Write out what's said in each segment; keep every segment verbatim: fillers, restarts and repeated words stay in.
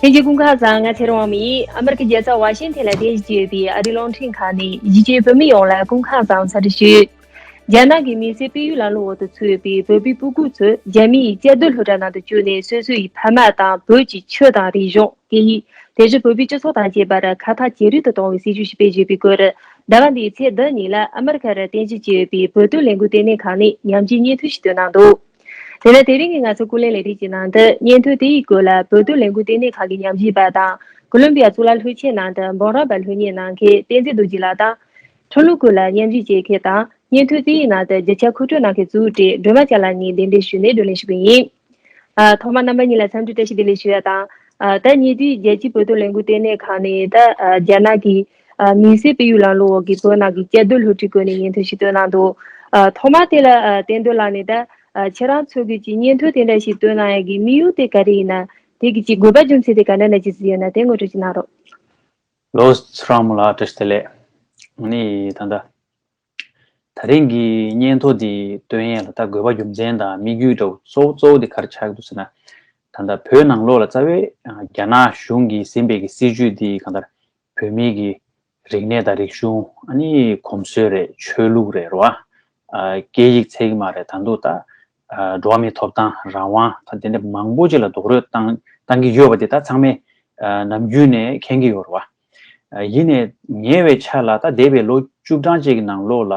ལྷན་རྒྱས་སྐུ་ཁམས་བཟང་། ང་ཚེ་རིང་དབང་མོ་ཡིན། ཨ་མི་རི་ཀའི་རྒྱལ་ས་ཝ་ཤིང་ཐན་ལ་རྟེན་གཞི་བྱས་ཡོད་པའི་ཨ་རིའི་རླུང་འཕྲིན་ཁང་ནས་གཞིས་བྱེས་བོད་མི་ཡོངས་ལ་སྐུ་ཁམས་བཟང་འཚམས་འདྲི་ཞུ། རྒྱ་ནག་གི་མི་སེར་སྤེལ་ཡུལ་ལམ་ལུགས་འོག་ཏུ་ཚུད་ཡོད་པའི་བོད་པའི་སྤུ་གུ་ཚོས་རྒྱ་མི་ཡི་བཅའ་སྡོད་སློབ་གྲྭ་ནང་དུ་བསྐྱོད་ནས། སོ་སོ་ཡི་ཕ་མ་དང་བོད་ཀྱི་ཆོས་དང་རིག་གཞུང་། སྐད་ཡིག། དེ་བཞིན་བོད་པའི་སྤྱི་ཚོགས་དང་བཅས་པར་ཁ་ཐག་ཇེ་རིང་དུ་གཏོང་བའི་སྲིད་ཇུས་ཤིག་སྤེལ་བཞིན་པའི་སྐོར། ཟླ་བ་འདིའི་ཚེས་བདུན་ཉིན་ལ་ཨ་མི་རི་ཀ་རུ་རྟེན་གཞི་བྱས་ཡོད་པའི་བོད་དོན་ལས་འགུལ་ལྟེ་གནས་ཁང་ནས་ཉམས་ཞིབ་སྙན་ཐོ་ཞིག་བཏོན་གནང་འདུག། དེ་ནས་དེ་རིང་གི་ང་ཚོའི་ཀུན་གླེང་ལས་རིམ་གྱི་ནང་དུ་སྙན་ཐོ་དེའི་སྐོར་ལ་བོད་དོན་ལས་འགུལ་ལྟེ་གནས་ཁང་གི་ཉམས་ཞིབ་པ་དང་། ཀོ་ལོམ་བི་ཡ་གཙུག་ལག་སློབ་ཆེན་ནང་དུ་འབུམ་རམས་པ་སློབ་གཉེར་གནང་མཁན་བསྟན་འཛིན་རྡོ་རྗེ་ལགས་དང་། ཁྲིམས་ལུགས་སྐོར་ལ་ཉམས་ཞིབ་བྱེད་མཁན་དང་། སྙན་ཐོ་དེའི་ནང་དུ་རྒྱུ་ཆ་མཁོ་སྤྲོད་གནང་མཁན་གཙོ་བོ་གྲས་སྒྲོལ་མ་སྐྱབས་ལགས་གཉིས་གདན་འདྲེན་ཞུས་ནས་བགྲོ་གླེང་ཞུ་གི་ཡིན། ཨ། ཐོག་མར་རྣམ་པ་གཉིས་ལ་འཚམས་འདྲི་བཀྲ་ཤིས་བདེ་ལེགས་ཞུ་ཡ་དང་། ཨ། ད་ཉེ་དུས་རྒྱལ་སྤྱིའི་བོད་དོན་ལས་འགུལ་ལྟེ་གནས་ཁང་ནས་ད། ཨ། རྒྱ་ནག་གི། ཨ། མི་སེར་སྤེལ་ཡུལ་ལམ་ལུགས་འོག་གི་བོད་ནང་གི་བཅའ་སྡོད་སློབ་ཁྲིད་སྐོར་ནས་སྙན་ཐོ་ཞིག་བཏོན་གནང་འདུག། ཨ། ཐོག་མར་དེ་ལ། ཨ། བསྟན་དོན་ལགས་ནས་ད། ཨ། ཁྱེད་རང་ཚོ་གིས་ཀྱི་སྙན་ཐོ་དེ་འདྲ་ཞིག་བཏོན་གནང་ཡ་གི་དམིགས་ཡུལ་དེ་ག་རེ་ཡིན་ན། དེ་གི་ཀྱི་དགོས་པ་རྒྱུ་མཚན་དེ་ག་འདྲ་འདྲ་ཅིག་ཡོད་ན་དེ་ངོ་སྤྲོད་ཅིག་གནང་རོགས། ལགས་སོ། ཚེ་རིང་དབང་མོ་ལགས་བཀྲ་ཤིས་བདེ་ལེགས། ཨ་ནི་ད་ལྟ། དེ་རིང་གི་སྙན་ཐོ་འདི་བཏོན་ཡས་ལ་ད་དགོས་པ་རྒྱུ་མཚན་དང་དམིགས་ཡུལ་འདྲ་བོ་གཙོ་བོ་གཙོ་བོ་འདི་ག་རེ་ཆགས་ཀྱི་འདུག་ཟེར་ན། ད་ལྟ་བོད་ནང་ལོགས་ལ་རྩ་བའི་རྒྱ་ནག་གཞུང་གིས་ཟིན་པའི་གི་སྲིད་ཇུས་འདི་གང་ལྟར་བོད་མིའི་གི་རིག་གནས་དང་རིག་གཞུང་། ཨ་ནི་གོམས་སྲོལ་རེད། ཆོས་ལུགས་རེད། རེད་བ། ཨ། སྐད་ཡིག་ཚད་མ་རེད། ད་དུང་ད། ཨ། འགྲོ་བ་མིའི་ཐོབ་ཐང་། རང་དབང་། ད་དེ་འདྲ་མང་པོ་ཅིག་ལ་རྡོག་རོལ་བཏང་བཏང་གི་ཡོད་པ་དེ་ད་ཚང་མས། ཨ། ནམ་རྒྱུན་ནས་མཁྱེན་གྱི་ཡོད་རེད་བ། ཨ། ཡིན་ནའི་ཉེ་བའི་ཆར་ལ་ད་འདས་པའི་ལོ་བཅུ་གྲངས་ཅིག་གི་ནང་ལོགས་ལ།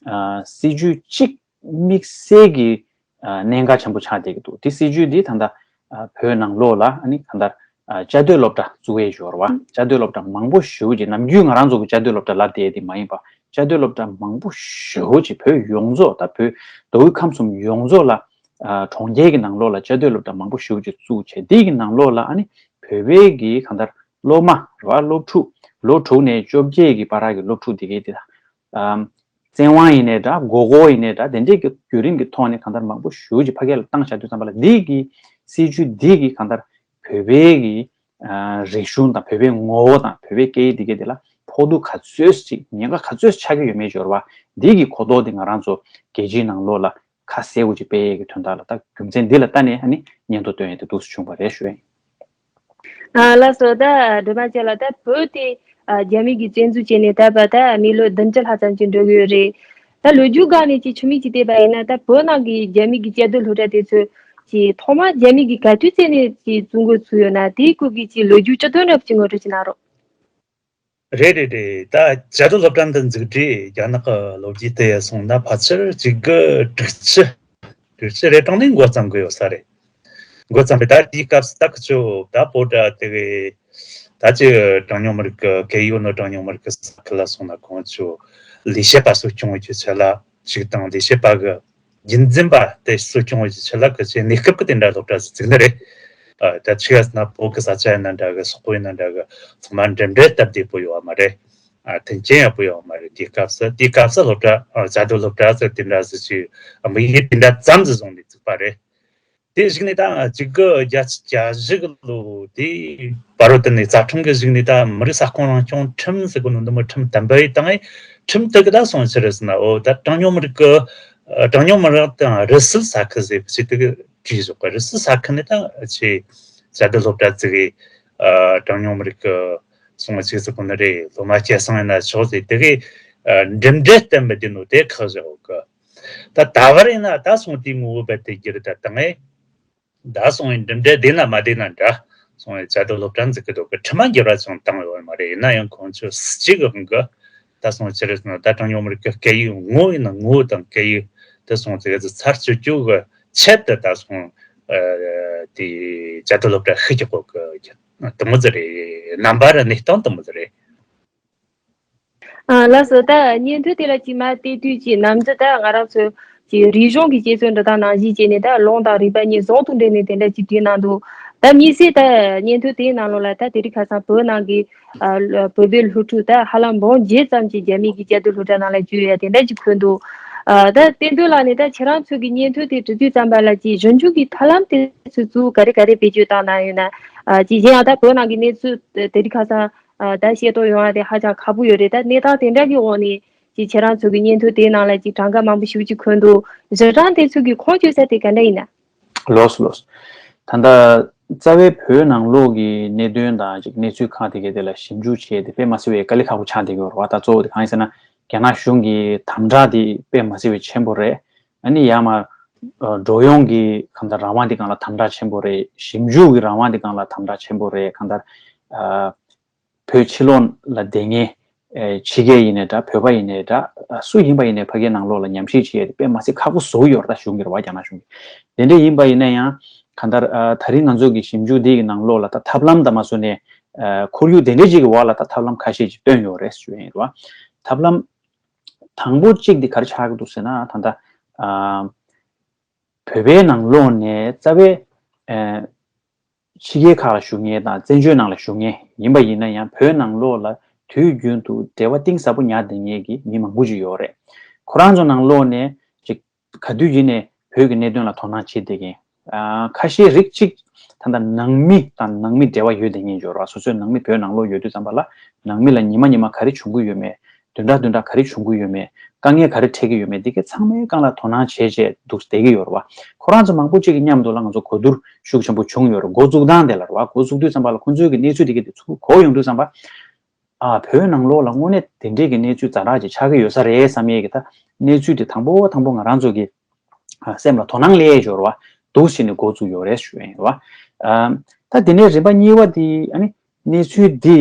ཨ། སྲིད་ཇུས་གཅིག་དམིགས་བསལ་གྱི། ཨ། གནད་འགག་ཆེན་པོ་ཆགས་བསྡད་ཀྱི་འདུག། དེ་སྲིད་ཇུས་འདི་ད་ལྟ། ཨ། བོད་ནང་ལོགས་ལ་ཨ་ནི་གང་ལྟར། ཨ། བཅའ་སྡོད་སློབ་གྲྭ་བཙུགས་ཡས་ཡོད་རེད་བ། བཅའ་སྡོད་སློབ་གྲྭ་མང་པོ་ཞེ་པོ་ཅིག། ནམ་རྒྱུན་ང་རང་ཚོ་གི་བཅའ་སྡོད་སློབ་གྲྭ་ལབ་བསྡད་དེ་མ་ཡིན་པ། བཅའ་སྡོད་སློབ་གྲྭ་མང་པོ་ཞེ་པོ་ཅིག་བོད་ཡོངས་རྫོགས། ད་བོད་མདོ་དབུས་ཁམས་གསུམ་ཡོངས་རྫོགས་ལ། ཨ། གྲོང་ཁྱེར་གྱི་ནང་ལོགས་ལ་བཅའ་སྡོད་སློབ་གྲྭ་མང་པོ་ཞེ་པོ་ཅིག་བཙུགས་བྱས། དེ་གི་ནང་ལོགས་ལ་ཨ་ནི་བོད་པའི་གི་གང་ལྟར་སློབ་མ་རེད་བ། སློབ་ཕྲུག་ལོ་དྲུག་ནས་བཅོ་བརྒྱད་ཀྱི་བར་གྱི་སློབ་ཕྲུག་དེ་གའི་དེ་དང་། ཨམ། བཙན་དབང་ཡིན་ནའི་འདྲ། མགོ་སྐོར་ཡིན་ནའི་འདྲ། དེ་འདྲའི་གི་བརྒྱུད་རིམ་གྱི་ཐོག་ནས་གང་ལྟར་མང་པོ་ཞེ་པོ་ཅིག་ཕ་གི་ལ་བཏང་བཞག་དུས་ཙམ་པ་ལ། འདི་གི་སྲིད་ཇུས་འདི་གི་གང་ལྟར་བོད་པའི་གི། ཨ། རིག་གཞུང་དང་བོད་པའི་ངོ་བོ་དང་བོད་པའི་སྐད་ཡིག་འདི་གའི་དེ་ལ་ཕོག་ཐུག་ག་ཚོད་ཅིག། ཉེན་ཁ་ག་ཚོད་ཆགས་ཀྱི་ཡོད་མེད་ཡོད་རེད་བ། འདི་གི་གོ་རྟོགས་འདི་ང་རང་ཚོ་རྒྱལ་སྤྱིའི་ནང་ལོགས་ལ་ཁ་གསལ་པོ་ཅིག་སྤེལ་ཡས་ཀྱི་དོན་དག་ལ། ད་རྒྱུ་མཚན་འདི་ལ་བལྟས་ནས་ཨ་ནི་སྙན་ཐོ་བཏོན་ཡས་དེ་འདུག་སེ་བྱུང་བ་རེད་ཞུ་ཡ་ཡིན། ཨ། ལགས་སོ། ད་སྒྲོལ་མ་ཅན་ལགས། ད་བོད་དེ། ཨ། རྒྱ་མི་གིས་བཙན་འཛུལ་བྱས་ནས་ད་བར་ད་མི་ལོ་བདུན་ཅུ་ལྷག་ཙམ་ཅིག་འགྲོ་གི་ཡོད་རེད། ད་ལོ་རྒྱུས་སྒང་ནས་ཅིག་ཆུ་མིག་ཅིག་བལྟས་པ་ཡིན་ན། ད་བོད་ནང་གི་རྒྱ་མི་གི་བཅའ་སྡོད་སློབ་གྲྭ་དེ་ཚོ་ཅིག་ཐོག་མར་རྒྱ་མི་གིས་ག་དུས་བཙལ་ནས་ཅིག་བཙུགས་འགོ་ཚུགས་ཡོད་ན། དེའི་སྐོར་གྱི་ཅིག་ལོ་རྒྱུས་སྤྱི་དོན་འདྲ་པོ་ཅིག་ངོ་སྤྲོད་ཅིག་གནང་རོགས། རེད་རེད་རེད། ད་བཅའ་སྡོད་སློབ་གྲྭ་འདི་འཛུགས་དུས་རྒྱ་ནག་གི་ལོ་རྒྱུས་དེ་ཡར་སོང་ན་ཕལ་ཆེར་གཅིག་དགུ་དྲུག་ཅུ། དྲུག་ཅུ་རེ་གྲངས་ནས་འགོ་བརྩམས་གི་ཡོད་ས་རེད། འགོ་བརྩམས་པའི་ད་དེའི་སྐབས་སུ་ད་ཁི་ཆོ་ད་བོད་དེ་གི་ད་ཅི་གྲངས་ཉུང་མི་རིགས་ཀྱི་སྐད་ཡིག་ནི་གྲངས་ཉུང་མི་རིགས་ཀྱི་ས་ཁུལ་ལ་སོང་ན་ཁོང་ཚོ་ལས་བྱེད་པ་གསོ་སྐྱོང་བྱེད་ཆེད་ལ་ཞིག་དང་། ལས་བྱེད་པ་གི་རྒྱུན་འཛིན་པ་དེ་གསོ་སྐྱོང་བྱེད་ཆེད་ལ་ཁི་ཆོས་གནས་སྐབས་ཀྱི་དེ་འདྲ་སློབ་གྲྭ་ཟིག་བཙུགས་ནི་རེད། ཨ། ད་ཆི་ཡ་ཟེར་ན་བོད་ཀྱི་ས་ཆ་ཡིན་ན་འདྲ་གི། སོག་པོ་ཡིན་ན་འདྲ་གི། ཚང་མ་འགྲིམ་འགྲུལ་སྟབས་བདེ་པོ་ཡོད་མ་རེད། ཨ། མཐུན་རྐྱེན་ཡག་པོ་ཡོད་མ་རེད། དེའི་སྐབས་སུ། དེའི་སྐབས་སུ་སློབ་གྲྭ། ཨ། བཅའ་སྡོད་སློབ་གྲྭ་ཟེར་དེ་འདྲ་ཟིག་ཅིག། ཨ། དམིགས་ཡུལ་དེ་འདྲ་ཙམ་ཟིག་བཟུང་ནས་བཙུགས་པ་རེད། དེ་གཞུག་ནས་ད་གཅིག་དགུ་བརྒྱད་ཅུ་གྱ་བཞི་གི་ལོ་དེའི་བར་དུ་ནས་རྩ་ཁྲིམས་ཀྱི་གཞུག་ནས་ད་མི་རིགས་ས་ཁོངས་རང་སྐྱོང་ཁྲིམས་ཟེར་གོ་ནོ་འདི་མོ་ཁྲིམས་དམ་པའི་སྟེང་ནས། ཁྲིམས་དེ་གི་ད་སོང་ཆི་རེད་ཟེར་ན། འོ། ད་གྲངས་ཉུང་མི་རིགས་ཀྱི། ཨ། གྲངས་ཉུང་མི་རིགས་དང་རུ་སུད་ས་ཁུལ་ཟེར་ཅིག་དེ་གི་བྲིས་བཞག་གི། རུ་སུད་ས་ཁུལ་ནས་ད་ཆི་བཅའ་སྡོད་སློབ་གྲྭ་བཙུགས་གི། ཨ། གྲངས་ཉུང་མི་རིགས་ཀྱི་སོང་ཆི་ཟེར་གོ་ནི་རེད། སློབ་མ་སྐྱེད་སྲིང་ཡིན་ན་ཆོག་ཟེར་དེ་གི། ཨ། འགྲིམ་འགྲུལ་སྟབས་མི་བདེ་ནོ་དེ་ཁག་བཞག་གི། ད་ད་བར་ཡིན་ན་ད་སོང་དེའི་ངོ་བོ་རྦད་དེ་བསྒྱུར། ད་དང་ངས་ད་སོང་ཡིན་འགྲིམ་འགྲུལ་བདེ་ན་མ་བདེ་ན་འདྲ། སོང་ཡིན་བཅའ་སྡོད་སློབ་གྲྭ་འཛུགས་གི་འདུག་གི། ཁྲིམས་མ་འགྱུར་བ་ཅང་བཏང་ཡོད་མ་རེད། ཡིན་ན་ཡང་ཁོང་ཚོས་སྲིད་ཇུས་གི་དབང་གིས་ད་སོང་ཆི་རེད་ཟེར་ན། ད་གྲངས་ཉུང་མི་རིགས་ཀྱི་སྐད་ཡིག་ངོ་བོ་ཡིན་ན་ངོ་བོ་དང་སྐད་ཡིག་དེ་སོང་ཙི་གི་ཚར་གཅོད་རྒྱུ་གི་ཆེད་དུ་ད་སོང་། ཨ། དེ་བཅའ་སྡོད་སློབ་གྲྭ་ཤིག་རྒྱག་གོ་གི། དེ་མོ་ཟིག་རེད། རྣམ་པ་ར་གནས་སྟངས་དེ་མོ་ཟིག་རེད། ཨ། ལགས་སོ། ད་སྙན་ཐོ་དེ་ལ་ཅིག་མར་བལྟས་དུས་ཀྱི་ནམ་རྒྱུན་ད་ང་རང་ཚོ་ཀྱི་རིག་གཞུང་གི་དཔྱད་རྩོམ་འབྲི་སྟངས་ནང་བཞིན་བྱས་ནས། ད་ལུང་དང་རིགས་པ་གཉིས་ཟུང་དུ་འབྲེལ་ནས་དེ་འདྲ་ཅིག་བྲིས་གནང་འདུག། ད་དམིགས་བསལ་ད་སྙན་ཐོ་དེའི་ནང་ལོགས་ལ་ད་དེ་རིང་ཁ་སང་བོད་ནང་གི། ཨ། བོད་པའི་སློབ་ཕྲུག་ད་ཧ་ལམ་འབུམ་བརྒྱད་ཙམ་ཅིག་རྒྱ་མི་གི་བཅའ་སྡོད་སློབ་གྲྭ་ནང་ལ་བསྐྱོད་ཡ་དེ་འདྲ་ཅིག་འཁོད་འདུག། ཨ། ད་བསྟན་དོན་ལགས་ནས་ད་ཁྱེད་རང་ཚོ་གི་སྙན་ཐོ་དེ་འབྲི་དུས་ཙམ་པ་ལ་ཅིག་གཞོན་སྐྱེས་ཀྱི་ཐབས་ལམ་དེ་ཚོ་ཚུར་ག་རེ་ག་རེ་བེད་སྤྱོད་བཏང་གནང་ཡོད་ན། ཨ། ཅིག་གཞན་ཡང་ད་བོད་ནང་གི་གནས་ཚུལ་དེ་རིང་ཁ་སང་། ཨ། ད་ཤེས་རྟོགས་ཡོང་ཡ་དེ་ཧ་ཅང་ཁག་པོ་ཡོད་རེད། ད་གནས་སྟངས་དེ་འདྲ་གི་འོག་ནས་ཅིག་ཁྱེད་རང་ཚོ་གི་སྙན་ཐོ་དེའི་ནང་ལ་ཅིག་གྲངས་ཀ་མང་པོ་ཞེ་པོ་ཅིག་འཁོད་འདུག། གཞི་གྲངས་དེ་ཚོ་གི་ཁུངས་བཅོལ་ས་དེ་ག་འདྲ་ཡིན་ན། ལགས་སོ་ལགས་སོ། ད་ལྟ་ རྩ་བའི་བོད་ནང་ལོགས་ཀྱི་གནད་དོན་དང་ཅིག་གནས་ཚུལ་ཁག་དེ་གའི་དེ་ལ་ཞིབ་འཇུག་བྱས་ཏེ་དཔེ་མ་སྲིད་པའི་དཀའ་ལས་ཁག་པོ་ཆགས་བསྡད་ཀྱི་ཡོད་རེད་བ། ད་གཙོ་བོ་དེ་གང་ཡིན་ཟེར་ན། རྒྱ་ནག་གཞུང་གི་དམ་དྲག་དེ་དཔེ་མ་སྲིད་པའི་ཆེན་པོ་རེད། ཨ་ནི་ཡར་མར་འགྲོ་ཡོང་གི་གང་ལྟར་རང་དབང་དེ་སྒང་ལ་དམ་དྲག་ཆེན་པོ་རེད། ཞིབ་འཇུག་གི་རང་དབང་དེ་སྒང་ལ་དམ་དྲག་ཆེན་པོ་རེད། གང་ལྟར་བོད་ཕྱི་ལོགས་ལ་བསྡད་མཁན་ཕྱི་རྒྱལ་ཡིན་ནའི་འདྲ། བོད་པ་ཡིན་ནའི་འདྲ། སུ་ཡིན་པ་ཡིན་ནའི་ཕ་གིའི་ནང་ལོགས་ལ་ཉམས་ཞིབ་བྱེད་ཡས་དེ་དཔེ་མ་སྲིད་ཁག་པོ་བཟོ་གི་ཡོད་རེད། ད་གཞུང་གི་རེད་བ། རྒྱ་ནག་གཞུང་གི། དེ་འདྲ་ཡིན་པ་ཡིན་ན་ཡང་གང་ལྟར་ད་རིང་ང་ཚོ་གི་ཞིབ་འཇུག་འདི་གི་ནང་ལོགས་ལ་ད་ཐབས་ལམ་དང་མ་སོ་ནས་ཁོར་ཡུག་དེ་འདྲ་ཅིག་གི་འོག་ལ་ད་ཐབས་ལམ་ཁ་ཤས་ཅིག་བཏོན་ཡོད་རེད་ཞུ་ཡ་ཡིན་རེད་བ། ཐབས་ལམ་དང་པོ་གཅིག་འདི་ག་རེ་ཆགས་ཀྱི་འདུག་ཟེར་ན། ད་ལྟ་བོད་པའི་ནང་ལོགས་ནས་རྩ་བའི་ཕྱི་རྒྱལ་ཁག་ལ་བཞུགས་མཁན་དང་བཙན་བྱོལ་ནང་ལ་བཞུགས་མཁན་ཡིན་པ་ཡིན་ན་ཡང་། བོད་ནང་ལོགས་ལ་དུས་རྒྱུན་དུ་འབྲེལ་བ་གཏིང་ཟབ་པོ་ཉར་བསྡད་མཁན་གྱི་མི་མང་པོ་ཅིག་ཡོད་རེད། ཁོ་རང་ཚོ་ནང་ལོགས་ནས་ཅིག་ག་དུས་ཡིན་ནའི་བོད་ཀྱི་གནད་དོན་ལ་དོ་སྣང་བྱེད་བསྡད་མཁན་ཁ་ཤས་རིགས་གཅིག་ད་ལྟ་ནང་མི་དང་ནང་མི་འབྲེལ་བ་ཡོད་བསྡད་མཁན་ཡོད་རེད་བ། སོ་སོའི་ནང་མི་བོད་ནང་ལོགས་ཡོད་དུས་ཙམ་པ་ལ་ནང་མི་ལ་ཉི་མ་ཉི་མ་ག་རེ་བྱུང་གི་ཡོད་མེད། བདུན་ཕྲག་བདུན་ཕྲག་ག་རེ་བྱུང་གི་ཡོད་མེད། དཀའ་ངལ་ག་རེ་འཕྲད་ཀྱི་ཡོད་མེད། འདི་གའི་ཚང་མའི་སྒང་ལ་དོ་སྣང་བྱས་བྱས་འདུག་བསྡད་ཀྱི་ཡོད་རེད་བ། ཁོ་རང་ཚོ་མང་པོ་ཅིག་གི་མཉམ་དུ་ལ་ང་ཚོ་གོ་བསྡུར་ཤུགས་ཆེན་པོ་བྱུང་ཡོད་རེད། འགོ་འཛུགས་སྟངས་དེ་ལ་རེད་བ། འགོ་འཛུགས་དུས་ཙམ་པ་ལ་ཁོང་ཚོའི་གི་གནས་ཚུལ་དེ་གའི་དེ་ཚུར་གོ་ཡོང་དུས་ཙམ་པ། ཨ། བོད་ནང་ལོགས་ལ་དངོས་གནས་དེ་འདྲས་ཀྱི་གནས་ཚུལ་ཛ་དྲག་ཅིག་ཆགས་ཀྱི་ཡོད་ས་རེད་བསམ་ཡས་ཀྱི་ད་གནས་ཚུལ་དེ་དང་པོ་དང་པོ་ང་རང་ཚོ་གི་ཨ། སེམས་ལ་དོ་སྣང་སླེབས་ཡས་ཡོད་རེད་བ། འདུག་བྱས་ནས་འགོ་བཙུགས་ཡོད་རེད་ཞུ་ཡ་ཡིན་རེད་བ། ཨ། ད་དེ་ནས་རིམ་པ་གཉིས་པ་དེ། ཨ་ནི་གནས་ཚུལ་འདི་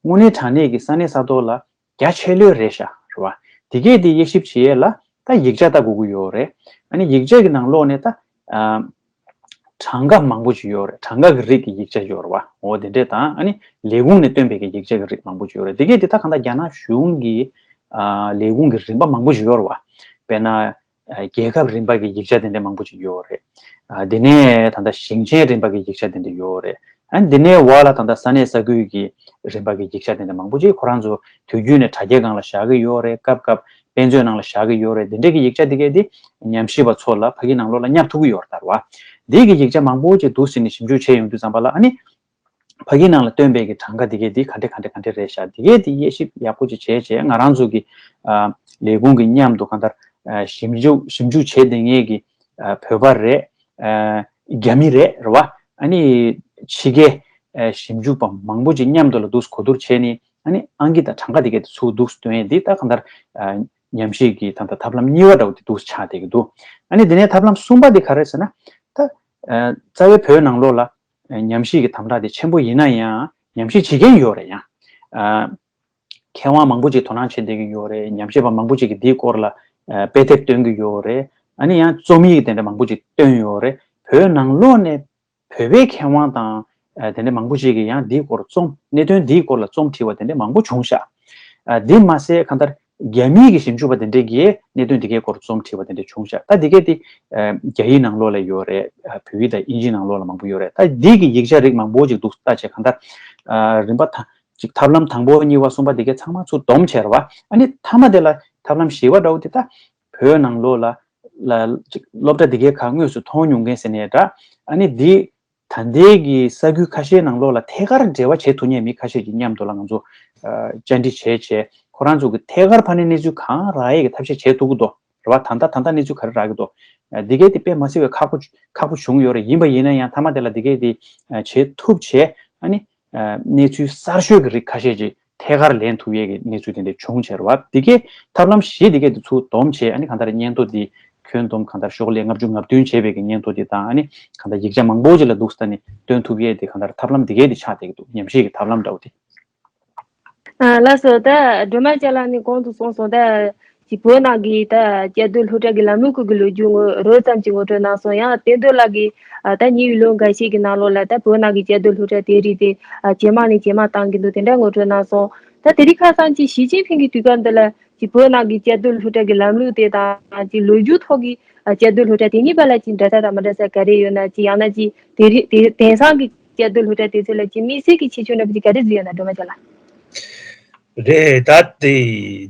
དངོས་གནས་དྲང་གནས་ཀྱི་ས་གནས་ས་ཐོག་ལ་རྒྱ་ཆེ་ལོས་རེད་ཤག་རེད་བ། དེ་གས་དེ་དབྱེ་ཞིབ་བྱེད་ཡས་ལ་ད་ཡིག་ཆ་ལྟ་དགོས་ཀྱི་ཡོད་རེད། ཨ་ནི་ཡིག་ཆ་གི་ནང་ལོགས་ནས་ད་ཨ། གྲངས་ཀ་མང་པོ་ཅིག་ཡོད་རེད། གྲངས་ཀ་གི་རིགས་ཀྱི་ཡིག་ཆ་ཡོད་རེད་བ། འོ་དེ་འདྲས་དང་། ཨ་ནི་ལས་ཁུངས་ནས་བཏོན་པའི་གི་ཡིག་ཆ་གི་རིགས་མང་པོ་ཅིག་ཡོད་རེད། དེ་གས་དེ་ད་གང་ལྟར་རྒྱ་ནག་གཞུང་གི་ཨ། ལས་ཁུངས་ཀྱི་རིམ་པ་མང་པོ་ཅིག་ཡོད་རེད་བ། དཔེར་ན། ཨ། རྒྱལ་ཁབ་རིམ་པ་གི་ཡིག་ཆ་དེ་འདྲ་མང་པོ་ཅིག་ཡོད་རེད། ཨ། དེ་ནས་ད་ལྟ་ཞིང་ཆེན་རིམ་པ་གི་ཡིག་ཆ་དེ་འདྲ་ཡོད་རེད། ཨ་ནི་དེ་ནས་འོག་ལ་ད་ལྟ་ས་གནས་ས་ཁུལ་གྱི་རིམ་པ་གི་ཡིག་ཆ་དེ་འདྲ་མང་པོ་ཅིག་ཁོ་རང་ཚོ་དུས་རྒྱུན་ནས་དྲ་རྒྱའི་སྒང་ལ་བཞག་གི་ཡོད་རེད། སྐབས་སྐབས་དཔེ་མཛོད་ནང་ལ་བཞག་གི་ཡོད་རེད། དེ་འདྲ་གི་ཡིག་ཆ་དེ་གས་དེ་ཉམས་ཞིབ་པ་ཚོ་ལ་ཕ་གི་ནང་ལོགས་ལ་བསྙབ་ཐུབ་ཀྱི་ཡོད་རེད་ད་རེད་བ། དེ་གི་ཡིག་ཆ་མང་པོ་ཅིག་འདུག་སེ་ནས་ཞིབ་འཇུག་བྱས་ཡོང་དུས་ཙམ་པ་ལ། ཨ་ནི་ཕ་གི་ནང་ལ་བཏོན་པའི་གི་གྲངས་ཀ་དེ་གས་དེ་ག་འདྲ་ག་འདྲ་ག་འདྲ་རེད་ཤག་དེ་གས་དེ་དབྱེ་ཞིབ་ཡག་པོ་ཅིག་བྱས་བྱས། ང་རང་ཚོ་གི་ཨ། ལས་ཁུངས་ཀྱི་མཉམ་དུ་གང་ལྟར་ཨ། ཞིབ་འཇུག་ཞིབ་འཇུག་བྱས་བསྡད་མཁན་གྱི་ཨ། བོད་པ་རེད། ཨ། རྒྱ་མི་རེད། རེད་བ། ཨ་ནི་ཕྱི་རྒྱལ་ཨ། ཞིབ་འཇུག་པ་མང་པོ་ཅིག་མཉམ་དུ་ལ་འདུག་གོ་བསྡུར་བྱས་ནས། ཨ་ནི་ཨང་ཀི་དང་གྲངས་ཀ་དེ་གས་དེ་ཚུར་འདུག་བཏོན་ཡས་འདི་ད་གང་ལྟར་ཨ། ཉམས་ཞིབ་ཀྱི་ད་ལྟ་ཐབས་ལམ་གཉིས་པ་འདྲ་བོ་དེ་འདུག་ཆགས་བསྡད་ཀྱི་འདུག་ཨ་ནི་དེ་ནས་ཐབས་ལམ་གསུམ་པ་དེ་ག་རེ་ཟེར་ན། ད་ཨ། རྩ་བའི་བོད་ནང་ལོགས་ལ་ཉམས་ཞིབ་ཀྱི་དམ་དྲག་དེ་ཆེན་པོ་ཡིན་ན་ཡང་། ཉམས་ཞིབ་བྱེད་མཁན་ཡོད་རེད། ཡང་ཨ། མཁས་དབང་མང་པོ་ཅིག་དོ་སྣང་བྱེད་བསྡད་ཀྱི་ཡོད་རེད། ཉམས་ཞིབ་པ་མང་པོ་ཅིག་གིས་འདིའི་སྐོར་ལ་ཨ། དཔེ་དེབ་བཏོན་གྱི་ཡོད་རེད། ཨ་ནི་ཡང་རྩོམ་ཡིག་དེ་འདྲ་མང་པོ་ཅིག་བཏོན་ཡོད་རེད། བོད་ནང་ལོགས་ནས་བོད་པའི་མཁས་དབང་དང་ཨ། དེ་འདྲ་མང་པོ་ཅིག་གིས་ཡང་འདིའི་སྐོར་རྩོམ། གནད་དོན་འདིའི་སྐོར་ལ་རྩོམ་བྲིས་པ་དེ་འདྲ་མང་པོ་བྱུང་ཤག་ཨ། འདི་མ་ཟད་གང་ལྟར་རྒྱ་མིའི་གི་ཞིབ་འཇུག་པ་དེ་འདྲས་ཀྱིས་གནད་དོན་འདི་གའི་སྐོར་རྩོམ་བྲིས་པ་དེ་འདྲ་བྱུང་ཤག་ད་འདི་གས་དེ་ཨ། རྒྱ་ཡིག་ནང་ལོགས་ལ་ཡོད་རེད། ཨ། བོད་ཡིག་དང་དབྱིན་ཇིའི་ནང་ལོགས་ལ་མང་པོ་ཡོད་རེད། ད་འདི་གི་ཡིག་ཆ་རིགས་མང་པོ་ཅིག་འདུག་ལྟ་བྱས། གང་ལྟར་ཨ། རིམ་པ་ད་ཅིག་ཐབས་ལམ་དང་པོ་གཉིས་པ་གསུམ་པ་འདི་གས་ཚང་མ་ཚུར་བསྡོམས་བྱས་རེད་བ། ཨ་ནི་མཐའ་མ་དེ་ལ་ཐབས་ལམ་བཞི་པ་འདྲ་བོ་དེ་ད་བོད་ནང་ལོགས་ལ་ལ་ཅིག་སློབ་གྲྭ་འདི་གའི་ཁག་དངོས་སུ་མཐོང་མྱོང་མཁན་ཟེར་ནའི་འདྲ། ཨ་ནི་འདི་ད་ལྟའི་གི་ས་ཁུལ་ཁ་ཤས་ནང་ལོགས་ལ་ཐད་ཀར་འབྲེལ་བ་བྱེད་ཐུབ་མཁན་མི་ཁ་ཤས་ཀྱི་མཉམ་དུ་ལ་ང་ཚོ་ཨ། བཅར་འདྲི་བྱས་བྱས། ཁོ་རང་ཚོ་གི་ཐད་ཀར་ཕར་ནས་གནས་ཚུལ་གང་རག་ཡས་ཀྱི་ཐབས་ཤེས་བྱེད་ཐུབ་ཀྱི་འདུག་རེད་བ། ད་ལྟ་ད་ལྟ་གནས་ཚུལ་ག་རེ་རག་གི་འདུག་འདི་གས་དེ་དཔེ་མ་སྲིད་པའི་ཁག་པོ་ཁག་པོ་བྱུང་ཡོད་རེད། ཡིན་པ་ཡིན་ན་ཡང་མཐའ་མ་དེ་ལ་འདི་གས་དེ་བྱེད་ཐུབ་བྱས། ཨ་ནི་གནས་ཚུལ་གསར་ཤོས་ཀྱི་རིགས་ཁ་ཤས་ཅིག་ཐད་ཀར་ལེན་ཐུབ་ཡས་ཀྱི་གནས་ཚུལ་དེ་འདྲ་བྱུང་བྱས་རེད་བ། འདི་གས་ཐབས་ལམ་བཞི་འདི་གས་དེ་ཚུར་བསྡོམས་བྱས། ཨ་ནི་གང་ལྟར་སྙན་ཐོ་འདི་ཁྱོན་བསྡོམས་གང་ལྟར་ཤོག་ལྷེ་ལྔ་བཅུ་ང་བདུན་བྱས་པའི་གི་སྙན་ཐོ་འདི་དང་། ཨ་ནི་གང་ལྟར་ཡིག་ཆ་མང་པོ་ཅིག་ལ་འདུག་ས་ནས་བཏོན་ཐུབ་ཡས་དེ་གང་ལྟར་ཐབས་ལམ་འདི་གས་དེ་ཆགས་བསྡད་ཀྱི་འདུག་ཉམས་ཞིབ་ཀྱི་ཐབས་ལམ་འདྲ་བོ་དེ། ཨ། ལགས་སོ། ད་སྒྲོལ་མ་ཅག་ལགས་ནས་གོང་དུ་གསུངས་སོང་། ད་ཅིག་བོད་ནང་གི་ད་བཅའ་སྡོད་སློབ་གྲྭ་གི་ལམ་ལུགས་སྐོར་གྱི་ལོ་རྒྱུས་ངོ་རོལ་ཙམ་ཅིག་ངོ་སྤྲོད་གནང་སོང་། ཡང་བསྟན་རྡོར་ལགས་ཀྱིས་ཨ། ད་ཉེ་བའི་ལོ་འགའ་ཤས་ཀྱི་ནང་ལོགས་ལ་ད་བོད་ནང་གི་བཅའ་སྡོད་སློབ་གྲྭ་དེ་རིགས་དེ་ཨ། ཇེ་མང་ནས་ཇེ་མང་བཏང་གི་འདུག་དེ་འདྲ་ངོ་སྤྲོད་གནང་སོང་། ད་དེ་རིང་ཁ་སང་ཅིག་ཞི་ཅིན་ཕིང་གི་དུས་སྐབས་འདི་ལ་ཅིག་བོད་ནང་གི་བཅའ་སྡོད་སློབ་གྲྭ་གི་ལམ་ལུགས་དེ་དང་། ཅིག་ལོ་རྒྱུས་ཐོག་གི་ཨ། བཅའ་སྡོད་སློབ་གྲྭ་དེ་གཉིས་བར་ལ་ཅིག་འདྲ་ས་དང་མི་འདྲ་ས་ག་རེ་ཡོད་ན། ཅིག་ཡང་ན་ཅིག་དེ་རིང་དེ་དེང་སང་གི་བཅའ་སྡོད་སློབ་གྲྭ་དེ་ཚོ་ལ་ཅིག་དམིགས་བསལ་གྱི་ཁྱད་ཆོས་འདྲ་པོ་ཅིག་ག་རེ་ཟིག་ཡོད་ན། སྒྲོལ་མ་ཅག་ལགས། རེད། ད་དེ་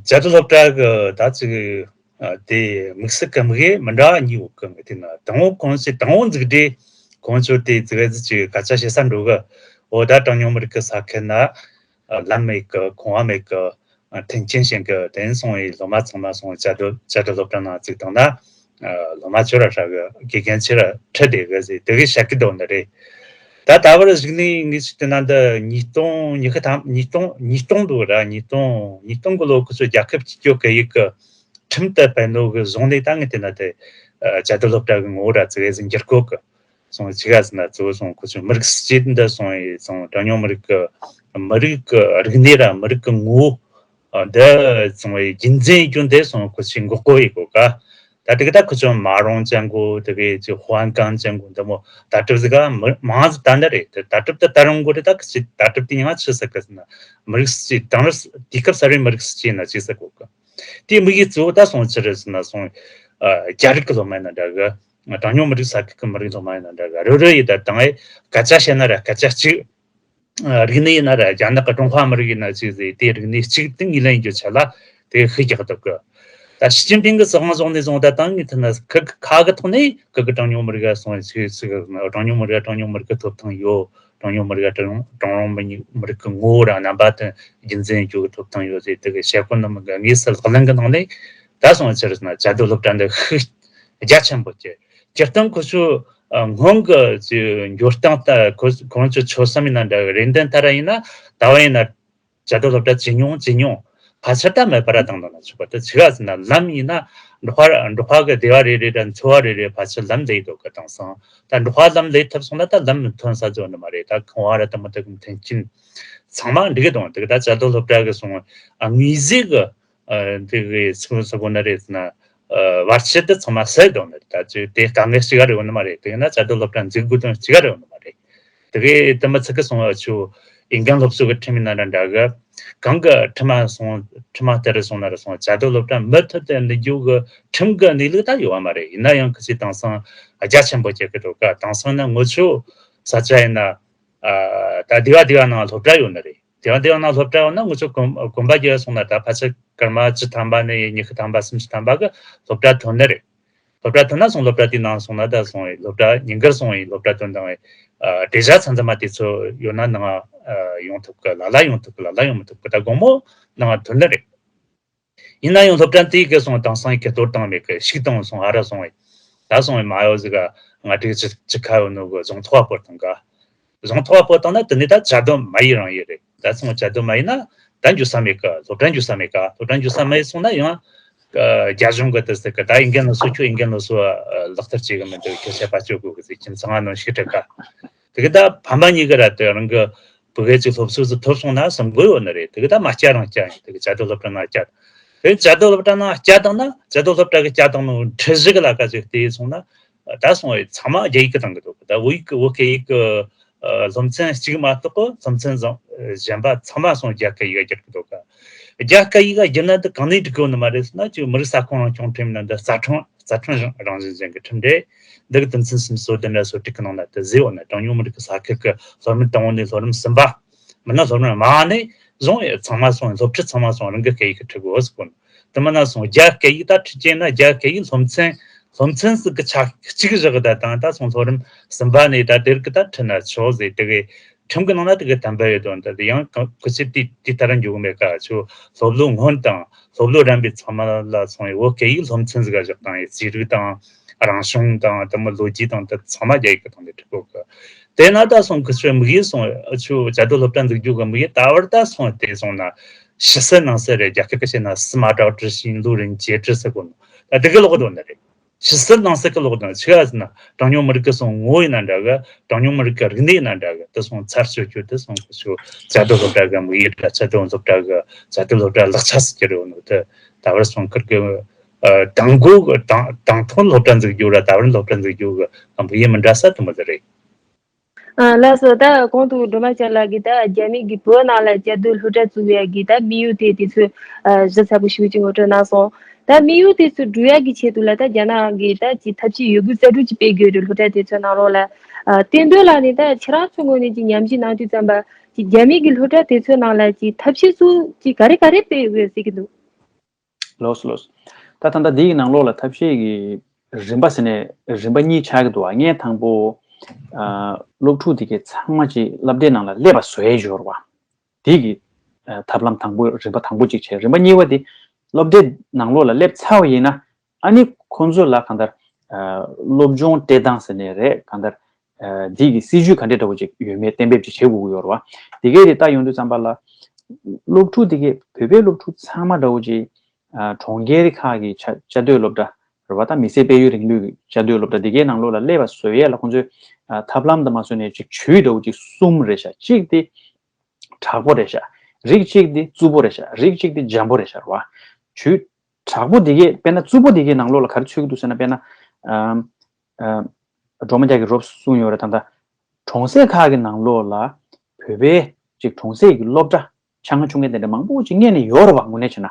བཅའ་སྡོད་སློབ་གྲྭ་གི་ད་ཅིག་ཨ། དེ་དམིགས་བསལ་གི་མི་གེ་མི་འདྲ་བ་གཉིས་ཡོད་གི། ངས་བལྟས་ན་དང་པོ་ཁོང་ཚོས་དང་པོ་འཛུགས་དུས་ཁོང་ཚོས་དེ་ཙི་གེ་ཟིག་ཅིག་སྐད་ཆ་བཤད་ས་འགྲོ་གི། འོ་ད་གྲངས་ཉུང་མི་རིགས་གི་ས་ཁུལ་ན་ཨ། ལམ་མེད་གི། ཁང་བ་མེད་གི། ཨ། མཐུན་རྐྱེན་ཞན་གི། དེ་ནས་སོང་བའི་སློབ་མ་ཚང་མ་སོང་བའི་བཅའ་སྡོད་བཅའ་སྡོད་སློབ་གྲྭ་ནང་བཙུགས་བཏང་ན། ཨ། སློབ་མ་ཆོ་ར་ཧྲ་གི། དགེ་རྒན་ཆོ་ར་ཁྲིད་བསྡད་གི་ཟེར་དེ་གི་བཤད་གི་འདུག་འདི་རེད། ད་ད་བར་གཞུག་ནས་ངས་ཅིག་དེ་ན་འདི་ཉིས་སྟོང་ཉི་ཤུ་ཐམ་ཉིས་སྟོང་ཉིས་སྟོང་འདུག་ར། ཉིས་སྟོང་ཉིས་སྟོང་གི་ལོ་ཁོ་ཚོ་རྒྱལ་ཁབ་སྤྱི་སྤྱོད་སྐད་ཡིག་གི་ཁྲིམས་དེ་སྤེལ་ནོ་གི་བཟུང་ནས་ད་ངས་དེ་ན་དེ་ཨ་བཅའ་སྡོད་སློབ་གྲྭ་གི་ངོ་བོ་ར་ཙི་གེ་ཟིག་འགྱུར་གོ་གི། སོང་ཅི་ག་ཟེར་ན་གཙོ་བོ་སོང་ཁོ་ཚོ་མི་རིགས་གཅིག་འདི་སོང་ཡི་སོང་གྲངས་ཉུང་མི་རིགས་ཀྱི་མི་རིགས་ཀྱི་རིག་གནས་ར་མི་རིགས་ཀྱི་ངོ་བོ་འདི་སོང་བའི་རྒྱུན་འཛིན་རྒྱུ་འདི་སོང་ཁོ་ཚོས་འགོག་རྒོལ་ཡི་གོ་ག། ད་དེ་ག་ད་ཁོ་ཚོ་མ་རུང་ཅན་གོ་དེ་གའི་ཅི་ཧོན་ཀང་ཅན་གོ་འདི་མོ་ད་གྲུབ་ཟི་ག་མི་མང་ཟི་ད་འདི་རེད། དེ་ད་གྲུབ་དེ་ད་རུང་གོ་རེད། ད་ཁི་ཅི་ད་གྲུབ་དེ་ཡང་ཆི་ཟེར་གི་ཟེར་ན་མི་རིགས་གཅིག་དེང་རབས་དུས་སྐབས་གསར་བའི་མི་རིགས་གཅིག་ན་ཅི་ཟེར་གོ་གི། དེའི་དམིགས་ཡུལ་གཙོ་བོ་ད་སོང་ཅི་རེད་ཟེར་ན་སོང་ཨ་རྒྱ་རིགས་ཀྱི་སློབ་མ་ཡིན་ན་འདྲ་གི། གྲངས་ཉུང་མི་རིགས་ས་ཁུལ་གྱི་མི་རིགས་སློབ་མ་ཡིན་ན་འདྲ་གི། རེ་རེ་ཡི་ད་དང་ཨེ་སྐད་ཆ་བཤད་ན་ར་སྐད་ཆ་གཅིག་ཨ་རིག་གནས་ཡིན་ན་ར་རྒྱ་ནག་གི་ཀྲུང་ཧྭ་མི་རིགས་ཡིན་ན་གཅིག་ཟེར་དེ་རིག་གནས་གཅིག་དེ་ངོས་ལེན་རྒྱུ་ཆེད་ལ་དེ་ཤུགས་རྒྱག་ཐུབ་གི། ད་ཞི་ཅིན་ཕིང་གི་སྲིད་དབང་བཟུང་ནས་བཟུང་ད་ད་ངས་ཐུན་ན་ཁ་ཁ་གི་ཐོག་ནས་ཁ་གི་གྲངས་ཉུང་མི་རིགས་སོང་ཚིག་ཚིག་གྲངས་ཉུང་མི་རིགས་གྲངས་ཉུང་མི་རིགས་ཀྱི་ཐོབ་ཐང་ཡོད། གྲངས་ཉུང་མི་རིགས་གྲངས་གྲངས་རུང་མི་མི་རིགས་ཀྱི་ངོ་བོ་ར་རྣམ་པ་དེ་རྒྱུན་འཛིན་རྒྱུ་གི་ཐོབ་ཐང་ཡོད་ཟེར་དེ་གི་བཤད་སྒོ་རྣམས་གི་དངོས་སུ་ལག་ལེན་གི་ནང་ནས་ད་སོང་ཚེ་རེད་ན་བཅའ་སྡོད་སློབ་གྲྭ་འདི་ཤུགས་རྒྱ་ཆེན་པོ་བསྐྱེད། སྤྱིར་བཏང་ཁོ་ཚོ་སྔོན་གི་འགྱུར་སྟངས་ལྟར་ཁོ་ཁོང་ཚོ་ཆོལ་གསུམ་ཡིན་ན་འདྲ་གི་རེ་འདུན་ལྟར་ཡིན་ན་ད་བར་ཡིན་ན། བཅའ་སྡོད་སློབ་གྲྭ་ཇེ་ཉུང་ཇེ་ཉུང་ཕལ་ཆེར་ད་མེད་པ་ར་བཏང་འདུག་ན་ཆོག་པ་དེ་ཆི་ག་ཟེར་ན་ལམ་ཡིན་ན་འབྲོག་པ་འབྲོག་པ་གི་སྡེ་བ་རེ་རེ་དང་ཚོ་བ་རེ་རེ་ཕལ་ཆེར་ལམ་ལས་འདུག་གི་དེང་སང་ད་འབྲོག་པ་ལམ་ལས་ཐུབ་སོང་ན་ད་ལམ་མི་ཐོན་ས་ཅོ་ནི་མ་རེད། ད་ཁང་བ་ར་དེ་མོ་དེ་གི་མཐུན་རྐྱེན་ཚང་མ་འགྲིག་གི་འདུག་དེ་གི་ད་བཅའ་སྡོད་སློབ་གྲྭ་གི་སོང་ཨ་དངོས་གཞི་གི་དེ་གི་ཚོ་ཚོ་གོ་ན་རེད་ཟེར་ན་བར་ཆད་དེ་ཚང་མ་སེལ་འདུག་ནི་རེད། ད་ཅི་དེ་དཀའ་ངལ་ཞིག་ག་རེ་ཡོད་ནི་མ་རེད། དེ་ཡིན་ན་བཅའ་སྡོད་སློབ་གྲྭ་འཛུགས་དགོས་དོན་ཞིག་ག་རེ་ཡོད་ནི་མ་རེད། དེ་གའི་དེ་མི་ཚིག་གི་སོང་བ་ཆུ་ཨིན་རྒན་སློབ་གསོ་གི་ཁྲིམས་ཡིན་ན་འདྲ་གི། གང་གི་ཁྲིམས་སོང་ཁྲིམས་ལྟར་སོང་ན་ར་སོང་བཅའ་སྡོད་སློབ་གྲྭ་མུ་མཐུད་དུ་འདི་རྒྱུ་གི་ཁྲིམས་གི་གནས་ལུགས་ད་ཡོད་བ་མ་རེད། ཡིན་ན་ཡང་ཁི་ཆི་དེང་སང་རྒྱ་ཆེན་པོ་སྐྱེ་གི་འགྲོ་ག་དེང་སང་ན་ངོ་ཆོ་ས་ཆ་ཡིན་ན་ད་སྡེ་བ་སྡེ་བ་ནང་སློབ་གྲྭ་ཡོད་ནི་རེད། སྡེ་བ་སྡེ་བ་ནང་སློབ་གྲྭ་ཡོད་ན་ངོ་ཆོ་གོམ་གོམ་པ་རྒྱག་སོང་ན་ད་ཕལ་ཆེར་སྐར་མ་བཅུ་ཐམ་པ་ནས་ཉི་ཤུ་ཐམ་པ་སུམ་ཅུ་ཐམ་པ་གི་སློབ་གྲྭ་ཐོན་ནི་རེད། སློབ་གྲྭ་ཐོན་ན་སོང་སློབ་གྲྭ་དེའི་ནང་སོང་ན་ད་སོང་བའི་སློབ་གྲྭ་ཉིན་དཀར་སོང་བའི་སློབ་གྲྭ་ཐོན་དང་བའི་ཨ་དྲི་བཞག་ཚང་ཚང་མ་དེ་ཚོ་ཡོད་ན་ནང་ཨ་ཡོང་ཐུབ་གི་ལ་ལ་ཡོང་ཐུབ་གི་ལ་ལ་ཡོང་མི་ཐུབ་གི་ད་དགོང་མོ་ནང་ཐོན་ནི་རེད། ཡིན་ན་ཡང་སློབ་གྲྭ་དེའི་གི་སོང་དེང་སང་གི་གཏོར་བཏང་མེད་གི་ཤིག་དང་སོང་ཨ་ར་སོང་བའི་ད་སོང་བའི་མ་ཡོད་ཟིག་ག་ང་དྲིག་ཅི་ཅི་ཁ་ཡོད་ནོ་གི་རྫོང་ཐོག་བ་སྤོར་བཏང་ག་རྫོང་ཐོག་བ་སྤོ་བཏང་ན་དེ་ནི་ད་བཅའ་སྡོད་མ་ཡིན་རང་ཡིན་རེད། ད་ཚང་བཅའ་སྡོད་མ་ཡིན་ན་ད་འཇུ་ས་མེད་ཀ་སློབ་གྲྭ་འཇུ་ས་མེད་ཀ་སློབ་གྲྭ་འཇུ་ས་མ་ཡིན་སོང་ན་ཡང་རྒྱ་གཞུང་གི་དེ་ཟེར་གི་ད་ཨིན་རྒན་ལོ་སོ་ཁྱོད་ཨིན་རྒན་ལོ་སོ་ལག་བསྟར་བྱེད་གི་མི་འདུག་ཁྱོད་ཆད་པ་གཅོད་དགོས་གི་ཟེར་ཁྱིམ་ཚང་ང་ནང་ཞིག་སྤྲད་ཀ་དེ་གི་ད་ཕ་མ་གཉིས་ཀ་ར་དེ་རང་གི་བུ་གའི་ཅིག་སློབ་གསོ་ཟིག་ཐོབ་སོང་ན་བསམ་དགོས་ཡོད་ནི་རེད། དེ་གི་ད་མ་སྐྱ་རང་སྐྱ་ཡིན་དེ་གི་བཅའ་སྡོད་སློབ་གྲྭ་ནང་སྐྱ་དེ་བཅའ་སྡོད་སློབ་གྲྭ་ནང་སྐྱ་བཏང་ན་བཅའ་སྡོད་སློབ་གྲྭ་གི་སྐྱ་བཏང་ནོ་ཁྲི་བཞི་གི་ལ་ཀ་ཅིག་བལྟས་སོང་ན། ད་སོང་བའི་ཚང་མ་རྒྱ་ཡིག་གི་བཏང་གི་འདུག་ད་བོད་ཡིག་གི་བོད་སྐད་ཡིག་གི་ཨ་སློབ་ཚན་གཅིག་མ་གཏོགས་གི་སློབ་ཚན་བཟང་གཞན་པ་ཚང་མ་སོང་རྒྱ་སྐད་ཡིག་ག་བསྒྱུར་གི་འདུག་ག་རྒྱ་སྐད་ཡིག་ག་བསྒྱུར་ན་འདི་གང་ནས་འགྲིག་གི་ཡོད་ནི་མ་རེད་ཟེར་ན་ཅིག་མི་རིགས་ས་ཁོངས་རང་སྐྱོང་ཁྲིམས་ནང་འདི་རྩ་ཁྲིམས་རྩ་ཁྲིམས་རང་བཞིན་ཅན་གྱི་ཁྲིམས་རེད། འདི་གི་དོན་ཚན་སུམ་ཅུ་སོ་བདུན་ར་སོ་དྲུག་གི་ནང་ན་དེ་བཟོས་ཡོད་ནི་གྲངས་ཉུང་མི་རིགས་ཀྱི་ས་ཁུལ་གྱི་སློབ་རིམ་དང་པོ་ནས་སློབ་རིམ་གསུམ་པ། མི་ན་སློབ་རིམ་མ་ནས་བཟུང་ཡོད་ཚང་མ་སོང་སློབ་ཁྲིད་ཚང་མ་སོང་རང་གི་སྐད་ཡིག་གི་ཁྲིད་དགོས་ཟེར་གོ་ནོ། དེ་མིན་ན་སོང་རྒྱ་སྐད་ཡིག་ད་ཁྲིད་ཀྱིན་ན་རྒྱ་སྐད་ཡིག་སློབ་ཚན་སློབ་ཚན་ཟིག་གི་ཆ་གཅིག་བཞག་གི་ད་དང་ད་སོང་སློབ་རིམ་གསུམ་པ་ནས་ད་དེར་གི་ད་ཁྲིད་ན་ཆོག་ཟེར་དེ་གི་ཁྲིམས་གི་ནང་ན་དེ་གི་དམ་པ་ཡོད་དོན་ད་དེ་ཡང་གི་ཚེ་དེ་དེ་ལྟར་འཇོག་གི་མེད་ཀ་ཆོ་སློབ་ལོ་སྔོན་དང་སློབ་ལོ་རན་པའི་ཚང་མ་ལ་སོང་ཡི་བོད་སྐད་ཡིག་སློབ་ཚན་ཟིག་ག་བཞག་དང་ཡི་རྩིས་རིག་དང་རང་བྱུང་དང་དེ་མོ་ལོ་རྒྱུས་དང་དེ་ཚང་མ་རྒྱ་ཡིག་གི་སྟེང་ནས་ཁྲིད་གོ་གི། དེ་ན་ད་སོང་ཁི་ཆོའི་དམིགས་ཡུལ་སོང་ཨ་ཆོ་བཅའ་སྡོད་སློབ་གྲྭ་འཛུགས་རྒྱུ་གི་དམིགས་ཡུལ་ད་བར་ད་སོང་དེ་སོང་ན་ཕྱི་སེལ་ནང་སེལ་རེད། རྒྱ་སྐད་གི་བཤད་ན་司马招之心，路人皆知ཟེར་གོ་ནོ། ད་དེ་གི་ལོག་དོན་ནི་རེད། ཕྱི་སེལ་ནང་སེལ་གི་ལོག་དོན་ཆི་ག་ཟེར་ན་གྲངས་ཉུང་མི་རིགས་གི་སོང་ངོ་བོ་ཡིན་ན་འདྲ་གི་གྲངས་ཉུང་མི་རིགས་གི་རིག་གནས་ཡིན་ན་འདྲ་གི་དེ་སོང་ཚར་གཅོད་རྒྱུ་དེ་སོང་ཁི་ཆོ་བཅའ་སྡོད་སློབ་གྲྭ་གི་དམིགས་ཡུལ་ར་བཅའ་སྡོད་སློབ་གྲྭ་གི་བཅའ་སྡོད་སློབ་གྲྭ་ལག་ཆ་སུ་གྱུར་ཡོད་ནོ་དེ་ད་བར་སོང་ཁིར་གི་ཨ་དང་པོ་གི་དང་དང་ཐོག་སློབ་གྲྭ་འཛུགས་རྒྱུ་ར་ད་བར་སློབ་གྲྭ་འཛུགས་རྒྱུ་གི་དམིགས་ཡུལ་མི་འདྲ་ས་དེ་མོ་དེ་རེད། ཨ་ལགས་སོ། ད་གོང་དུ་སྒྲོལ་མ་ཅན་ལགས་ཀྱིས་ད་རྒྱ་མི་གིས་བོད་ནང་ལ་བཅའ་སྡོད་སློབ་གྲྭ་བཙུགས་ཡག་གི་ད་དམིགས་ཡུལ་དེ་དེ་ཚོས་ཨ་གཞི་ཚ་པོ་ཞེ་པོ་ཅིག་ངོ་སྤྲོད་གནང་སོང་། ད་དམིགས་ཡུལ་དེ་ཚོ་སྒྲུབ་ཡག་གི་ཆེད་དུ་ལ་ད་རྒྱ་ནག་གིས་ད་ཅིག་ཐབས་ཤེས་ཡོད་རྒུ་རྩལ་སྤྲུགས་ཅིག་སྤེལ་དགོས་རེད། སློབ་གྲྭ་དེ་ཚོའི་ནང་ལོགས་ལ་ཨ་བསྟན་དོན་ལགས་ནས་ད་ཁྱེད་རང་ཚོའི་ངོས་ནས་ཅིག་ཉམས་ཞིབ་གནང་དུས་ཙམ་པ་ཅིག་རྒྱ་མི་གི་སློབ་གྲྭ་དེ་ཚོའི་ནང་ལ་ཅིག་ཐབས་ཤེས་ཚོ་ཅིག་ག་རེ་ག་རེ་སྤེལ་ཡོད་རེད་ཟེར་གི་འདུག་ལགས་སོ་ལགས་སོ། ད་ད་ལྟ་འདི་ཡི་ནང་ལོགས་ལ་ཐབས་ཤེས་ཀྱི་རིམ་པ་ཟེར་ནས་རིམ་པ་གཉིས་ཆགས་ཀྱི་འདུག་བ། ངས་དང་པོ་ཨ་སློབ་ཕྲུག་དེ་གའི་ཚང་མ་ཅིག་སློབ་གྲྭའི་ནང་ལ་སླེབས་པ་བཟོ་ཡས་སྦྱོར་བ། དེ་གི་ཨ་ཐབས་ལམ་དང་པོ་རིམ་པ་དང་པོ་ཅིག་བྱས། རིམ་པ་གཉིས་པ་དེ་སློབ་གྲྭའི་ནང་ལོགས་ལ་སླེབས་ཚར་བ་ཡིན་ན་ཨ་ནི་ཁོང་ཚོ་ལ་གང་ལྟར་ཨ་སློབ་སྦྱོང་སྤྲད་སྟངས་ཟེར་ནས་རེད། གང་ལྟར་ འདི་གི་སྲིད་ཇུས་ག་འདྲ་འདྲ་བོ་ཅིག་ཡོད་མེད་གཏན་འབེབས་ཅིག་བྱེད་དགོས་ཀྱི་ཡོད་རེད་བ། དེ་གས་དེ་ལྟ་ཡོང་དུས་ཙམ་པ་ལ། སློབ་ཕྲུག་དེ་གས་བོད་པའི་སློབ་ཕྲུག་ཚང་མ་འདྲ་བོ་ཅིག་གྲོང་ཁྱེར་ཁག་གི་བཅའ་བཅའ་སྡོད་སློབ་གྲྭ་རེད་བ། ད་མི་སེར་སྤེལ་ཡུལ་རིང་ལུགས་ཀྱི་བཅའ་སྡོད་སློབ་གྲྭ་དེ་གའི་ནང་ལོགས་ལ་སླེབས་པ་བཟོ་ཡས་ལ་ཁོང་ཚོས་ཐབས་ལམ་དང་མ་བཟོས་ནས་ཅིག་ཇུས་འདྲ་བོ་ཅིག་གསུམ་རེད་ཤག་གཅིག་དེ་དྲག་པོ་རེད་ཤག་རིགས་གཅིག་དེ་རྩུབ་པོ་རེད་ཤག་རིགས་གཅིག་དེ་འཇམ་པོ་རེད་ཤག་རེད་བ། ཇུས་དྲག་པོ་དེ་གས་དཔེར་ན་རྩུབ་པོ་དེ་གའི་ནང་ལོགས་ལ་ག་རེ་ཚུད་ཀྱི་འདུག་ཟེར་ན། དཔེར་ན། ཨམ། ཨ། སྒྲོལ་མ་རྒྱལ་གྱིས་རོབ་གསུངས་ཡོད་རེད། ད་ལྟ་གྲོང་གསེབ་ཁག་གི་ནང་ལོགས་ལ་བོད་པའི་ཅིག་གྲོང་གསེབ་ཀྱི་སློབ་གྲྭ་ཆུང་ཆུང་ངེ་དེ་འདྲ་མང་པོ་ཅིག་རྙེད་ནས་ཡོད་རེད་བ། དངོས་གནས་བྱས་ན་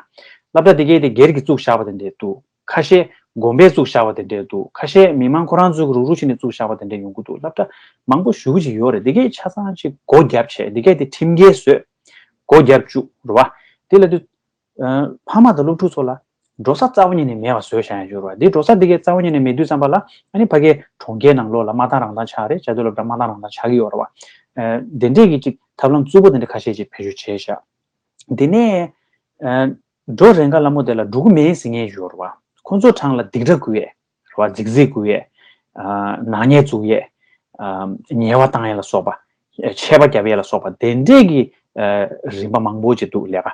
སློབ་གྲྭ་དེ་གའི་དེ་སྒེར་གྱིས་བཙུགས་བཞག་པ་དེ་འདྲ་འདུག་ཁ་ཤས་དགོན་པས་བཙུགས་བཞག་པ་དེ་འདྲ་འདུག་ཁ་ཤས་མི་མང་ཁོ་རང་ཚོ་གི་རུག་རུག་བྱས་ནས་བཙུགས་བཞག་པ་དེ་འདྲ་ཡོང་གི་འདུག་སློབ་གྲྭ་མང་པོ་ཞེ་པོ་ཅིག་ཡོད་རེད། དེ་གའི་ཆ་ཚང་ཅིག་སྒོ་བརྒྱབ་བྱས། དེ་གའི་དེ་ཁྲིམས་འགལ་བཟོས། སྒོ་བརྒྱབ་བཅུག་རེད་བ། དེ་ལ་དུས། ཨ། ཕ་མ་དང་སློབ་ཕྲུག་ཚོ་ལ་འགྲོ་ས་རྩ་བ་ཉིད་ནས་མེད་པ་བཟོས་བཞག་ཡ་ཡོད་རེད་བ། འདི་འགྲོ་ས་འདི་གའི་རྩ་བ་ཉིད་ནས་མེད་དུས་ཙམ་པ་ལ། ཨ་ནི་ཕ་གིའི་གྲོང་ཁྱེར་ནང་ལོགས་ལ་མ་འདང་རང་འདང་ཆགས་རེད། བཅའ་སྡོད་སློབ་གྲྭ་མ་འདང་རང་འདང་ཆགས་ཀྱི་ཡོད་རེད་བ། ཨ། དེ་འདྲས་ཀྱི་ཅིག་ཐབས་ལམ་རྩུབ་པོ་དེ་འདྲ་ཁ་ཤས་ཅིག་བེད་སྤྱོད་བྱས་བཞག་དེ་ནས། ཨ། འགྲོ་རན་ག་ལ་མོ་དེ་ལ་འགྲོ་གི་མེད་ཟེར་མཁན་ཡོད་རེད་བ། ཁོང་ཚོ་གྲས་ལ་སྡིགས་ར་བསྐུལ་ཡས། རེད་བ། རྫིག་རྫིག་བསྐུལ་ཡས། ཨ། ནག་ཉེས་བཙུགས་ཡས། ཨ། ཉེས་པ་བཏང་ཡས་ལ་སོགས་པ། ཆད་པ་བརྒྱབ་ཡས་ལ་སོགས་པ་དེ་འདྲས་ཀྱི། ཨ། རིམ་པ་མང་པོ་ཅིག་འདུག་ལས་ཀ་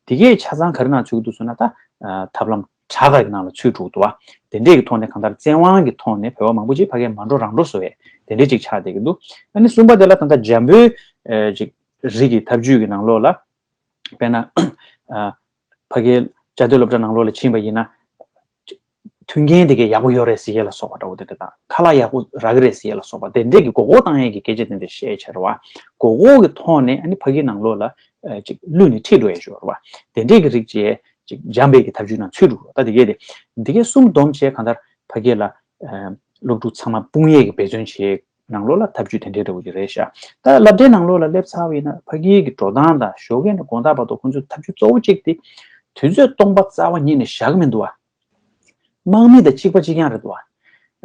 དེ་གའི་ཆ་ཚང་ག་རེ་ནང་ཚུད་ཀྱི་འདུག་ཟེར་ན། ད། ཨ། ཐབས་ལམ་དྲག་ག་གི་ནང་ལ་ཚུད་འགྲོ་གི་འདུག་བ། དེ་འདྲས་ཀྱི་ཐོག་ནས་གང་ལྟར་བཙན་དབང་གི་ཐོག་ནས་བོད་པ་མང་པོ་ཅིག་ཕ་གིར་མ་འགྲོ་རང་འགྲོ་བཟོ་ཡས་དེ་འདྲས་ཅིག་ཆགས་བསྡད་ཀྱི་འདུག་ཨ་ནི་གསུམ་པ་དེ་ལ་ད་ལྟ་འཇམ་པོའི། ཨ། ཅིག་རིགས་ཀྱི་ཐབས་ཇུས་ཀྱི་ནང་ལོགས་ལ། དཔེར་ན། ཨ། ཕ་གིའི་བཅའ་སྡོད་སློབ་གྲྭ་ནང་ལོགས་ལ་ཕྱིན་པ་ཡིན་ན། མཐུན་རྐྱེན་དེ་གས་ཡག་པོ་ཡོད་རེད་ཟེར་ཡས་ལ་སོགས་པ་འདྲ་བོ་དེ་འདྲ་དང་། ཁ་ལག་ཡག་པོ་རག་གི་རེད་ཟེར་ཡས་ལ་སོགས་པ་དེ་འདྲས་ཀྱི་མགོ་སྐོར་བཏང་ཡས་ཀྱི་སྐད་ཆ་དེ་འདྲ་བཤད་བྱས་རེད་བ། མགོ་སྐོར་གྱི་ཐོག་ནས་ཨ་ནི་ཕ་གིའི་ནང་ལོགས་ལ། ཨ། ཅིག་བླུད་ནས་ཁྲིད་འགྲོ་ཡས་ཞིག་ཡོད་རེད་བ། དེ་འདྲས་ཀྱི་རིགས་ཅིག་ཅིག་འཇམ་པའི་གི་ཐབས་ཇུས་ནང་ཚུད་འགྲོ་གི་རེད། ད་དེ་གས་དེ། དེ་གས་གསུམ་བསྡོམས་བྱས་གང་ལྟར་ཕ་གི་ལ། ཨ། སློབ་ཕྲུག་ཚང་མ་སྤུངས་ཡས་ཀྱི་འབད་བརྩོན་བྱས། ནང་ལོགས་ལ་ཐབས་ཇུས་དེ་འདྲའི་འདྲ་བོ་ཅིག་རེད་ཤག་ད་སློབ་གྲྭའི་ནང་ལོགས་ལ་སླེབས་ཚར་བ་ཡིན་ན་ཕ་གིའི་གི་འགྲོ་སྟངས་དང་ཞོགས་ཀས་ནས་དགོང་དག་བར་དུ་ཁོང་ཚོའི་ཐབས་ཇུས་གཙོ་བོ་གཅིག་དེ། དུས་ཚོད་སྟོང་པ་རྩ་བ་ཉིད་ནས་བཞག་གི་མི་འདུག་བ། དམག་མི་དང་གཅིག་པ་གཅིག་རྐྱང་རེད་འདུག་བ།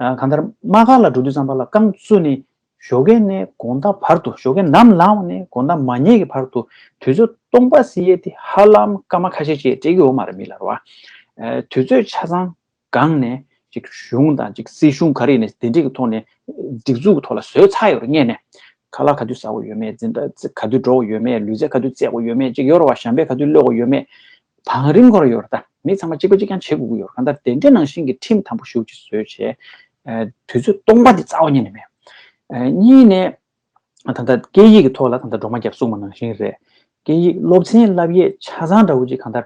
ཨ། གང་ལྟར་དམག་སྒར་ལ་འགྲོ་དུས་ཙམ་པ་ལ་རྐང་བཙུགས་ནས་ཞོགས་ཀས་ནས་དགོང་དག་བར་དུ། ཞོགས་ཀས་ནམ་ལངས་པ་ནས་དགོང་དག་མ་ཉལ་གྱི་བར་དུ་དུས་ཚོད་སྟོང་པ་ཟེར་ཡས་དེ་ཧ་ལམ་སྐར་མ་ཁ་ཤས་ཅིག་སྤྲད་ཀྱི་ཡོད་མ་རེད་མི་ལ། རེད་བ། ཨ། དུས་ཚོད་ཆ་ཚང་སྒང་ནས་ཅིག་གཞུང་དང་ཅིག་སྲིད་གཞུང་ག་རེ་ཡིན་ནའི་དེ་འདྲས་ཀྱི་ཐོག་ནས་སྒྲིག་འཛུགས་ཀྱི་ཐོག་ལ་བཟོས་ཚར་ཡོད་རེད། སྔོན་ནས་ཁ་ལག་ག་དུས་ཟ་དགོས་ཡོད་མེད། འཛིན་གྲྭ་ག་དུས་འགྲོ་དགོས་ཡོད་མེད། ལུས་རྩལ་ག་དུས་རྩེད་དགོས་ཡོད་མེད་ཅིག་ཡོད་རེད་བ། ཞབས་པད་ག་དུས་གློད་དགོས་ཡོད་མེད། དང་རིང་ཁོ་རང་ཡོད་རེད། ད་མི་ཚང་མ་གཅིག་པ་གཅིག་རྐྱང་བྱེད་དགོས་ཀྱི་ཡོད་རེད། གང་ལྟར་དེ་འདྲའི་ནང་བཞིན་གྱི་ཁྲིམས་དམ་པོ་ཞེ་པོ་ཅིག་བཟོས་བྱས། ཨ། དུས་ཚོད་སྟོང་པ་དེ་རྩ་བ་ཉིད་ནས་མེད། ཨ། གཉིས་ནས། ད་ལྟ་སྐད་ཡིག་གི་ཐོག་ལ་ད་ལྟ་སྒྲོལ་མ་རྒྱལ་གསུངས་པ་ནང་བཞིན་རེད། སྐད་ཡིག་སློབ་ཚན་བསླབ་ཡས་ཆ་ཚང་འདྲ་བོ་ཅིག་གང་ལྟར་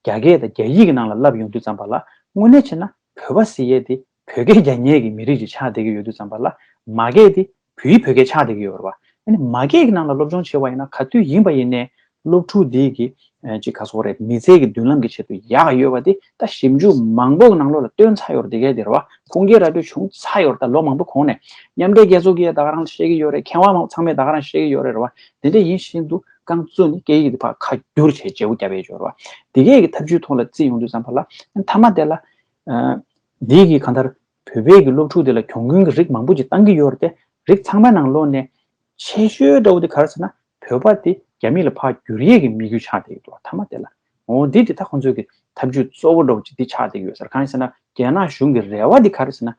རྒྱ་སྐད་དང་རྒྱ་ཡིག་གི་ནང་ལ་བསླབ་ཡོང་དུས་ཙམ་པ་ལ། དངོས་གནས་བྱས་ན་བོད་པ་ཟེར་ཡས་དེ་བོད་སྐད་རྒྱག་མཁན་གྱི་མི་རིགས་ཅིག་ཆགས་བསྡད་ཀྱི་ཡོད་དུས་ཙམ་པ་ལ། མ་སྐད་དེ་བོད་ཡིག་བོད་སྐད་ཆགས་བསྡད་ཀྱི་ཡོད་རེད་བ། ཨ་ནི་མ་སྐད་ཀྱི་ནང་ལ་སློབ་སྦྱོང་བྱས་པ་ཡིན་ན་ག་དུས་ཡིན་པ་ཡིན་ནའི་སློབ་ཕྲུག་འདི་གི། ཨ། ཅིག་ག་ཟེར་དགོས་རེད། མི་ཚེ་གི་མདུན་ལམ་གྱི་ཆེད་དུ་ཡག་ཡོད་པ་དེ་ད་ཞིབ་འཇུག་མང་པོ་གི་ནང་ལོགས་ལ་བཏོན་ཚར་ཡོད་རེད། དེ་གས་དེ་རེད་བ། ཁུངས་སྐྱེལ་ར་སྤྲོད་བྱུང་ཚར་ཡོད་རེད། ད་ལོ་མང་པོ་གོང་ནས་མཉམ་འབྲེལ་རྒྱལ་ཚོགས་ཀྱིས་ད་ག་རང་བཤད་ཀྱི་ཡོད་རེད། མཁས་དབང་མང་ཚང་མས་ད་ག་རང་བཤད་ཀྱི་ཡོད་རེད། རེད་བ། དེ་འདྲ་ཡིན་བཞིན་དུ་རྐང་བཙུགས་ནས་སྐད་ཡིག་དེ་ཕར་ཁ་བསྒྱུར་བྱས་བརྗེ་པོ་བརྒྱབ་ཡས་ཡོད་རེད་བ། དེ་གས་ཀྱི་ཐབས་ཇུས་ཐོག་ལ་བརྩིས་ཡོང་དུས་ཙམ་པ་ལ། མཐའ་མ་དེ་ལ། ཨ། འདི་གི་གང་ལྟར་བོད་པའི་གི་སློབ་ཕྲུག་དེ་ལ་གྱོང་གུན་གྱི་རིགས་མང་པོ་ཅིག་བཏང་གི་ཡོད་རེད་དེ། རིགས་ཚང་མའི་ནང་ལོགས་ནས་ཆེ་ཤོས་འདྲ་བོ་དེ་ག་རེ་ཟེར་ན། བོད་པ་དེ་རྒྱ་མི་ལ་ཕར་བསྒྱུར་ཡས་ཀྱི་དམིགས་ཡུལ་ཆགས་བསྡད་ཀྱི་འདུག་མཐའ་མ་དེ་ལ། འོ། འདི་དེ་ད་ཁོང་ཚོའི་གི་ཐབས་ཇུས་གཙོ་བོ་འདྲ་བོ་ཅིག་འདི་ཆགས་བསྡད་ཀྱི་ཡོད་ས་རེད། གང་ཡིན་ཟེར་ན་རྒྱ་ནག་གཞུང་གི་རེ་བ་འདི་ག་རེ་ཟེར་ན།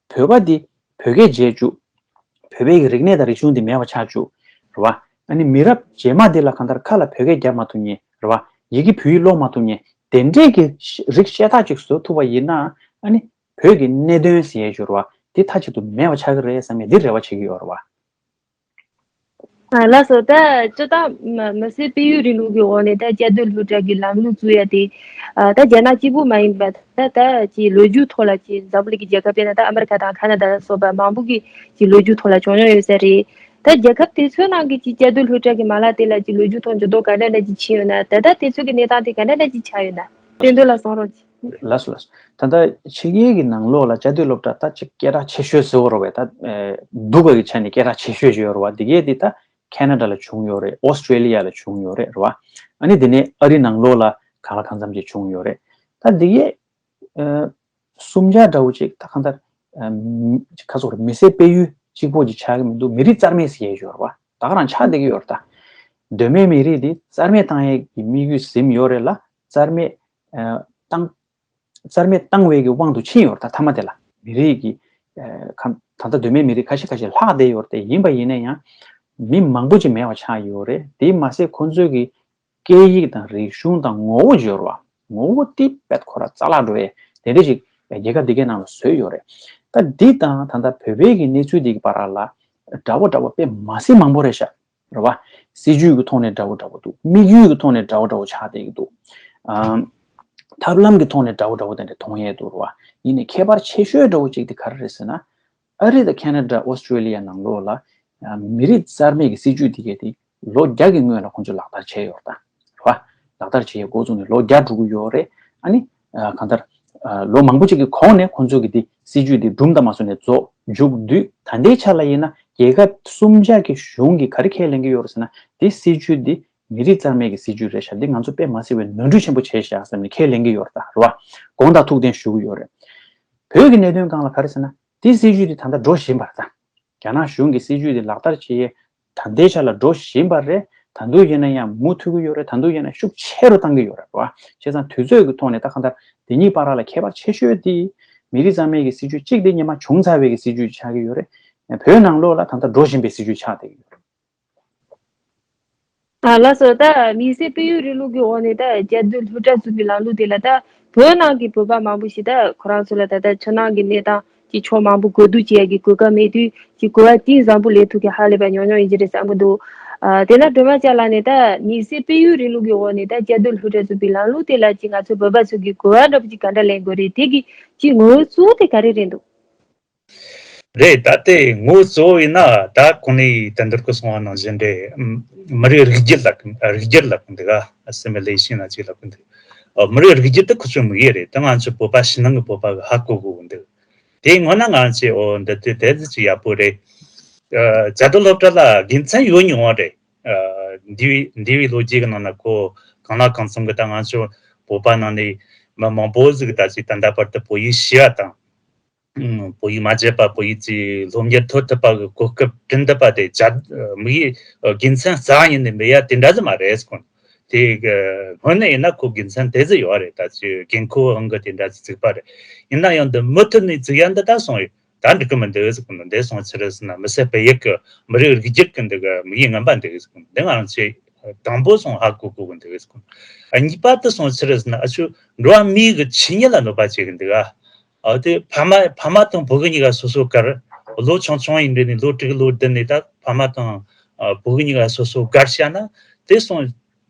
བོད་པ་འདི་བོད་སྐད་བརྗེད་བཅུག་བོད་པའི་གི་རིག་གནས་དང་རིག་གཞུང་འདི་མེད་པ་ཆགས་བཅུག་རེད་བ། ཨ་ནི་མི་རབས་རྗེས་མ་འདི་ལ་གང་ལྟར་ཁ་ལ་བོད་སྐད་རྒྱབ་མ་ཐུབ་མཁན་རེད་བ། ཡི་གེ་བོད་ཡིག་ཀློག་མ་ཐུབ་མཁན་དེ་འདྲས་ཀྱི་རིགས་ཤ་སྟག་ཅིག་བཟོ་ཐུབ་པ་ཡིན་ན། ཨ་ནི་བོད་ཀྱི་གནད་དོན་ཟེར་ཡས་ཞུ་རེད་བ། འདི་མཐའ་གཅིག་ཏུ་མེད་པ་ཆགས་ཀྱི་རེད་བསམ་ཡས་འདི་རེ་བ་བྱེད་ཀྱི་ཡོད་རེད་བ། ཨ། ལགས་སོ། ད་སྤྱིར་བཏང་མི་མི་སེར་སྤེལ་ཡུལ་རིང་ལུགས་ཀྱི་འོག་ནས་ད་བཅའ་སྡོད་སློབ་གྲྭ་གི་ལམ་ལུགས་བཙུགས་ཡ་དེ། ཨ། ད་རྒྱ་ནག་གཅིག་པུ་མ་ཡིན་པ། ད་ད་ཅིག་ལོ་རྒྱུས་ཐོག་ལ་ཅིག་འཛམ་བུ་གླིང་གི་རྒྱལ་ཁབ་དཔེར་ན་ད་ཨ་མི་རི་ཀ་དང་ཁ་ན་ཌ་ལ་སོགས་པ་མང་པོ་གི་ཅིག་ལོ་རྒྱུས་ཐོག་ལ་བྱུང་མྱོང་ཡོད་ས་རེད། ད་རྒྱལ་ཁབ་དེ་ཚོའི་ནང་གི་ཅིག་བཅའ་སྡོད་སློབ་གྲྭ་གི་མ་ལག་དེ་ལ་ཅིག་ལོ་རྒྱུས་ཐོག་འགྱུར་ལྡོག་ག་འདྲ་འདྲ་ཅིག་ཕྱིན་ཡོད་ན། ད་ལྟ་དེ་ཚོ་གི་གནས་སྟངས་དེ་ག་འདྲ་འདྲ་ཅིག་ཆགས་ཡོད་ན། དོན་དུ་ལ་གསུང་རོགས་གྱིས། ལགས་སོ། ལགས་སོ། ད་ལྟ་ཕྱི་རྒྱལ་གྱི་ནང་ལོགས་ལ་བཅའ་སྡོད་སློབ་གྲྭ་ད་ཅིག་སྐད་གྲགས་ཆེ་ཤོས་ཟེར་བ་རེད་བས། ད་ཨེ་སྡུག་པ་གི་ཆ་ནས་སྐད་གྲགས་ཆེ་ཤོས་ཅིག་ཡོད་རེད་བ། འདི་གས་འདི་ད་ཁེ་ན་ཌ་ལ་བྱུང་ཡོད་རེད། ཨོ་སི་ཀྲེ་ལི་ཡ་ལ་བྱུང་ཡོད་རེད། རེད་བ། ཨ་ནི་དེ་ནས་ཨ་རི་ནང་ལོགས་ལ་གང་ལ་གང་འཚམ་ཅིག་བྱུང་ཡོད་རེད། ད་འདི་གས་ཨ་གསུམ་ཆ་འདྲ་བོ་ཅིག་ད་གང་ལྟར་ཨ་ཁ་སོགས་རེད། མི་སེར་སྤེལ་ཡུལ་གཅིག་པོ་ཅིག་ཆགས་ཀྱི་མི་འདུག་མི་རིགས་རྩ་མེད་ཟེར་ཡས་ཡོད་རེད་བ། ད་ག་རང་ཆགས་བསྡད་ཀྱི་ཡོད་རེད་ད། གདོད་མའི་མི་རིགས་འདི་རྩ་མེད་བཏང་ཡས་ཀྱི་དམིགས་ཡུལ་ཟིན་ཡོད་རེད་ལ། རྩ་མེད་ཨ་བཏང་རྩ་མེད་བཏང་བའི་གི་དབང་དུ་ཕྱིན་ཡོད་རེད་ད། མཐའ་མ་དེ་ལ་མི་རིགས་ཀྱི་ཨ་ཁམས་ ད་ལྟ་གདོད་མའི་མི་རིགས་ཁ་ཤས་ཁ་ཤས་ལྷག་བསྡད་ཡོད་རེད། དེ་ཡིན་པ་ཡིན་ན་ཡང་མི་མང་པོ་ཅིག་མེད་པ་ཆགས་ཡོད་རེད། དེ་མ་ཟད་ཁོ་ཚོས་ཀྱི་སྐད་ཡིག་དང་རིག་གཞུང་དང་ངོ་བོ་སྦྱོར་བ། ངོ་བོ་དེ་དཔེ་ཁོ་ར་རྩ་བརླག་འགྲོ་ཡས་དེ་འདྲ་ཞིག་རྒྱལ་ཁབ་འདི་གའི་ནང་ལ་བཟོས་ཡོད་རེད། ད་འདི་དང་ད་ལྟ་བོད་པའི་གི་གནས་ཚུལ་འདི་གི་བར་ལ་འདྲ་བོ་འདྲ་བོ་དཔེ་མ་སྲིད་མང་པོ་རེད་ཤག་རེད་བ། སྲིད་ཇུས་ཀྱི་ཐོག་ནས་འདྲ་བོ་འདྲ་བོ་འདུག་དམིགས་ཡུལ་གྱི་ཐོག་ནས་འདྲ་བོ་འདྲ་བོ་ཆགས་བསྡད་ཀྱི་འདུག་ཨམ། ཐབས་ལམ་གྱི་ཐོག་ནས་འདྲ་བོ་འདྲ་བོ་དེ་འདྲ་མཐོང་ཡས་འདུག་རེད་བ། ཡིན་ནའི་ཁྱད་པར་ཆེ་ཤོས་འདྲ་བོ་གཅིག་དེ་ག་རེ་རེད་ཟེར་ན། ཨ་རི་དང་ཁེ་ན་ཌ་ཨོ་སི་ཀྲེ་ལི་ཡ་ནང་ལོགས་ལ་ཨ་མི་རིགས་རྩ་མེད་ཀྱི་སྲིད་ཇུས་དེ་གས་དེ་ལོ་བརྒྱ་གི་སྔོན་ལ་ཁོང་ཚོས་ལག་བསྟར་བྱས་ཡོད་རེད་ད། རེད་བ། ལག་བསྟར་བྱས་འགོ་བཙུགས་ནས་ལོ་བརྒྱ་འགྲོ་གི་ཡོད་རེད། ཨ་ནི་ཨ་གང་ལྟར་ཨ་ལོ་མང་པོ་ཅིག་གི་གོང་ནས་ཁོང་ཚོས་ཀྱི་དེ་སྲིད་ཇུས་དེ་སྒྲུང་དང་མ་སོང་ནས་རྫོགས་མཇུག་བསྡུས། ད་ལྟའི་ཆ་ལ་ཡིན་ན་རྒྱལ་ཁབ་གསུམ་ཆ་གི་གཞུང་གིས་ག་རེ་ཁས་ལེན་གྱི་ཡོད་རེད་ཟེར་ན། དེ་སྲིད་ཇུས་དེ་མི་རིགས་རྩ་མེད་ཀྱི་སྲིད་ཇུས་རེད་ཤག་འདི་ང་ཚོ་དཔེ་མ་སྲིད་པའི་ནོར་འཁྲུལ་ཆེན་པོ་བྱས་ཤག་ཟེར་ནས་ཁས་ལེན་གྱི་ཡོད་རེད་ད། རེད་བ། དགོངས་དག་ཐུགས་བདེན་ཞུ་གི་ཡོད་རེད། བོད་ཀྱི་གནད་དོན་སྒང་ལ་ག་རེ་ཟེར་ན། དེ་སྲིད་ཇུས་དེ་ད་ལྟ་འགྲོ་བཞིན་པ་རེད་ད། རྒྱ་ནག་གཞུང་གིས་སྲིད་ཇུས་དེ་ལག་བསྟར་བྱེད་ཡས་ད་ལྟའི་ཆ་ལ་འགྲོ་བཞིན་པ་རེད། ད་དུང་ཡིན་ན་ཡང་མུ་མཐུད་ཀྱི་ཡོད་རེད། ད་དུང་ཡིན་ན་ཤུགས་ཆེ་རུ་བཏང་གི་ཡོད་རེད་བ། བྱས་ཙང་དུས་ཚོད་ཀྱི་ཐོག་ནས་ད་གང་ལྟར་དེ་གཉིས་བར་ལ་ཁྱད་པར་ཆེ་ཤོས་དེ་མི་རིགས་རྩ་མེད་ཀྱི་སྲིད་ཇུས་གཅིག་དེ་སྔོན་མ་བྱུང་ཚར་བའི་གི་སྲིད་ཇུས་ཆགས་ཀྱི་ཡོད་རེད། བོད་ནང་ལོགས་ལ་ད་ལྟ་འགྲོ་བཞིན་པའི་སྲིད་ཇུས་ཆགས་བསྡད་ཀྱི་ཡོད་རེད། ཨ་ལགས་སོ། ད་མི་སེར་སྤེལ་ཡུལ་རིང་ལུགས་ཀྱི་འོག་ནས་ད་བཅའ་སྡོད་སློབ་གྲྭ་བཙུགས་པའི་ལམ་ལུགས་དེ་ལ་ད་བོད་ནང་གི་བོད་པ་མང་པོ་ཞིག་ད་ཁོ་རང་ཚོ་ལ་ད་ལྟ་ཕྱི་ནང་གི་གནས་སྟངས་ཀྱི་ཕྱོགས་མང་པོ་གོ་བསྡུར་བྱེད་ཡག་གི་གོ་སྐབས་མེད་དུས་ཀྱི་གོ་བ་གཏིང་ཟབ་པོ་ལེན་ཐུབ་མཁན་ཧ་ལས་པ་ཉུང་ཉུང་ཡིན་གྱི་རེད་བསམ་གྱི་འདུག་ཨ་དེ་ན་སྒྲོལ་མ་ལྕགས་ལགས་ནས་ད་མི་སེར་སྤེལ་ཡུལ་རིང་ལུགས་ཀྱི་འོག་ནས་ད་བཅའ་སྡོད་སློབ་གྲྭ་བཙུགས་པའི་ལམ་ལུགས་དེ་ལ་ཅིག་ང་ཚོ་བོད་པ་ཚོ་གི་གོ་བ་འདྲ་པོ་ཅིག་ག་འདྲ་ལེན་དགོས་རེད། དེ་གི་ཅིག་ངོ་བོ་གཙོ་བོ་དེ་ག་རེ་རེད་འདུག་རེད། ད་ལྟའི་ངོ་བོ་གཙོ་བོ་ཡིན་ན་ད་གོང་ནས་དེ་འདིར་ཀུ་སོང་བ་ནང་བཞིན་རེད། མི་རིགས་རིགས་རྒྱུད་ལབ་གི་རིགས་རྒྱུད་ལབ་གི་འདུག་ག་ཨ་སི་མི་ལེ་ཤན་ལབ་ཅིག་ལབ་གི་འདུག་ཨ་མི་རིགས་རིགས་རྒྱུད་དེ་ཁོ་ཚོའི་དམིགས་ཡུལ་རེད། ད་ང་ཚོ་བོད་པ་ཕྱི་ནང་གི་བོད་པ་གི་ཧ་གོ་དགོས་གི་འདུག་དེའི་སྔོན་ན་ང་ཚོས་འོ་འདི་དུས་དེ་ཙི་ཅིག་ཡག་པོ་རེད། ཨ་བཅའ་སྡོད་སློབ་གྲྭ་ལ་དགེ་མཚན་ཡོད་མྱོང་བ་རེད། ཨ་འདས་པའི་འདས་པའི་ལོ་རྒྱུས་ཀྱི་ནང་ན་ཁོ་གང་ལ་གང་འཚམ་གི་ད་ང་ཚོ་བོད་པ་ནང་ནས་མི་མང་པོ་ཟིག་ད་ཅིག་ད་ལྟ་བར་དུ་བོད་ཡིག་ཤེས་པ་དང་། ཨུམ། བོད་ཡིག་མ་བརྗེད་པ། བོད་ཡིག་ཅིག་སློབ་གཉེར་ཐོབ་ཐུབ་པ་གི་གོ་སྐབས་བསྐྲུན་ཐུབ་པ་དེ་བྱ་དམིགས་ཡུལ་དགེ་མཚན་རྩ་བ་ཉིད་ནས་མེད་ཡ་དེ་འདྲ་ཟིག་མ་རེད་ཟེར་གོ། དེ་གི་སྔོན་ནས་ཡིན་ན་ཁོ་དགེ་མཚན་དེ་ཟིག་ཡོད་རེད། ད་ཅིག་འགན་ཁུར་དབང་གིས་དེ་འདྲ་ཟིག་བཙུགས་པ་རེད། ཡིན་ན་ཡང་འདི་མུ་མཐུད་ནས་བཙུགས་ཡ་འདི་ད་སོང་ཡོད་ད་འགྲིག་གི་མི་འདུག་ཟེར་གོ། འདི་སོང་ཕྱིར་ཟེར་ན་མི་སེར་སྤེལ་ཡུལ་གི་མི་རིགས་རིགས་རྒྱུད་ཀྱི་འདི་གི་དམིགས་ཡུལ་ངན་པ་འདུག་ཟེར་གོ། འདི་ང་རང་ཚོས་དང་པོ་སོང་ཧ་གོ་དགོས་གི་འདུག་ཟེར་གོ། གཉིས་པ་དེ་སོང་ཕྱིར་ཟེར་ན་ཨ་ཆུ་འགྲོ་བ་མིའི་གི་ཆོས་ཉིད་ལ་གནོད་པ་བྱེད་གི་འདུག་ཨ། ཨ་དེ་ཕ་མ་ཕ་མ་དང་བུ་གུ་གཉིས་ཀ་སོ་སོ་བཀར། ལོ་ཆུང་ཆུང་ཡིན་དུས་ནས་ལོ་དྲུག་ལོ་བདུན་ནས་ད་ཕ་མ་དང་ཨ་བུ་གུ་གཉིས་ཀ་སོ་སོ་བཀར་བྱས་ན་དེ་སོང་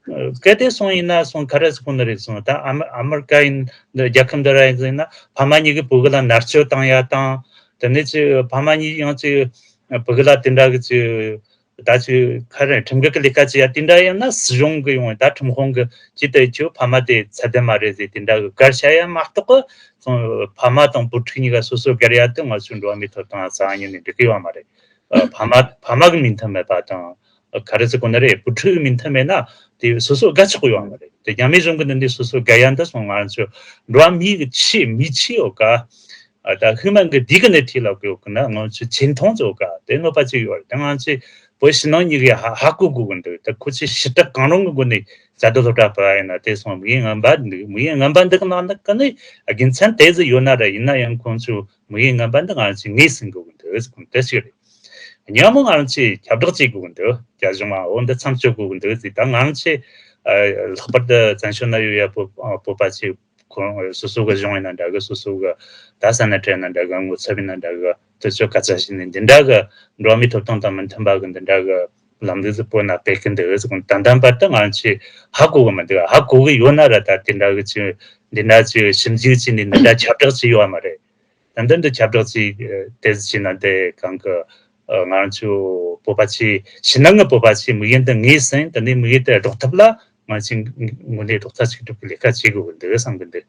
ཨ་གལ་ཏེ་སོང་ཡིན་ན་སོང་ག་རེ་ཟེར་གོ་ནི་རེད། སོང་ད་ཨ་མི་ཨ་མི་རི་ཀ་ཡིན་འདི་རྒྱལ་ཁབ་འདི་ར་ཡིན་ཟེར་ན་ཕ་མ་གཉིས་ཀྱིས་བུ་གུ་ལ་མནར་གཅོད་བཏང་ཡ་དང་། དེ་ནས་ཅི་ཕ་མ་གཉིས་ཡང་ཅི་བུ་གུ་ལ་དེ་འདྲ་གི་ཅི། ད་ཅི་ཁ་རེ་ཁྲིམས་འགལ་གྱི་ལས་ཀ་ཅི་ཡ་དེ་འདྲ་ཡིན་ན་སྲིད་གཞུང་གི་ཡོང་ད་ཁྲིམས་དཔོན་གྱི་ཅི་ལྟ་ཁྱོད་ཕ་མ་དེ་ཚད་ལྡན་མ་རེད་ཟེར་དེ་འདྲ་གི་བཀར་བྱ་ཡ་མ་གཏོགས་གི་ཚོང་ཕ་མ་དང་བུ་ཕྲུག་གཉིས་ཀ་སོ་སོ་བཀར་ཡ་དེ་ང་ཚོའི་འགྲོ་བ་མིའི་ཐོབ་ཐང་རྩ་བ་ཉིད་ནས་འགྲིག་གི་ཡོད་མ་རེད། ཨ་ཕ་མ་ཕ་མ་གི་མོས་མཐུན་མེད་པ་དང་ག་རེ་ཟེར་གོ་ནི་རེད། བུ་ཕྲུག་གི་མོས་མཐུན་མེད་ན་དེ་སོ་སོ་བཀར་ཆོག་གི་ཡོད་མ་རེད། དེ་རྒྱ་མི་གཞུང་གི་འདི་འདྲའི་སོ་སོ་བཀར་ཡ་འདི་སོང་ང་ཚོ་འགྲོ་བ་མིའི་གི་ཆེས་མི་ཆེས་ཡོད་ཀ་ཨ་ད་ཧུ་མན་གི་ཌི་གི་ནི་ཊི་ལབ་གི་ཡོད་གི་ན་ང་ཚོའི་ཆེ་མཐོང་ཚོ་ག་དེ་གནོད་པ་ཅིག་ཡོད་རེད། དེ་ང་ཚོས་བོད་ཕྱི་ནང་གཉིས་ཀས་ཧ་ཧ་གོ་དགོས་གི་འདུག་དེ་ཁོ་ཚོས་ཞི་དྲག་གང་རུང་གི་སྒོ་ནས་བཅའ་སྡོད་སློབ་གྲྭ་སྤེལ་བ་ཡིན་ན་དེ་སོང་དམིགས་ཡུལ་ངན་པ་འདུག་དམིགས་ཡུལ་ངན་པ་འདུག་ནང་ན་ག་ནས་དགེ་མཚན་དེ་ཟིག་ཡོད་ན་ར་ཡིན་ན་ཡང་ཁོང་ཚོས་དམིགས་ཡུལ་ངན་པ་འདི་ང་ཚོས་ངོས་ཟིན་དགོས་གི་འདུག་དེ་ཞིག་རེད། ཉོན་མོངས་ང་རང་ཚོས་ཁྱབ་བསྒྲགས་བྱེད་དགོས་ཀྱི་འདུག་རྒྱ་གཞུང་ལ་འོ་འདི་མཚམས་གཅོད་དགོས་ཀྱི་འདུག་ཟེར། ད་ང་རང་ཚོས་ཨ་ལྷག་པར་དུ་བཙན་བྱོལ་ནང་ཡོད་ཡ་བོད་བོད་པ་ཚོས་ཁོ་རང་སོ་སོ་གི་གཞུང་ཡིན་ན་འདྲ་གི། སོ་སོ་གི་ད་ས་གནས་ཁྲིམས་ཡིན་ན་འདྲ་གི། ངོ་ཚབ་ཡིན་ན་འདྲ་གི། དེ་ཚོ་སྐད་ཆ་བཤད་ནས་འདི་འདྲ་གི་འགྲོ་བ་མིའི་ཐོབ་ཐང་དང་མི་མཐུན་པ་གི་འདི་འདྲ་གི་ལམ་ལུགས་ཟིག་བོད་ནང་སྤེལ་གི་འདུག་ཟེར། ད་ལྟ་བར་དུ་ང་རང་ཚོས་ཧ་གོ་གི་མི་འདུག་ཧ་གོ་གི་ཡོད་ན་ར་ད་དེ་འདྲ་གི་ཅིག་འདི་འདྲ་ཅིག་ཞིབ་འཇུག་བྱས་ནས་འདི་འདྲ་ཁྱབ་བསྒྲགས་བྱས་ཡོད་མ་རེད། ད་འདི་འདི་ཁྱབ་བསྒྲགས་ཅིག་ཨ་དེ་ཟིག་བྱས་ན་དེ་གང་གི་ཨ་ང་རང་ཚོ་བོད་པ་ཚོས་ཕྱི་ནང་གི་བོད་པ་ཚོས་དམིགས་ཡུལ་འདི་ངོས་ཟིན། དེ་ནས་དམིགས་ཡུལ་དེ་སྒྲུབ་ཐབས་ལ་ང་ཚོས་དངོས་གནས་རྡོག་རྩ་གཅིག་སྒྲིལ་གྱི་ལས་ཀ་བྱེད་དགོས་ཀྱི་འདུག་བསམ་གྱི་འདུག་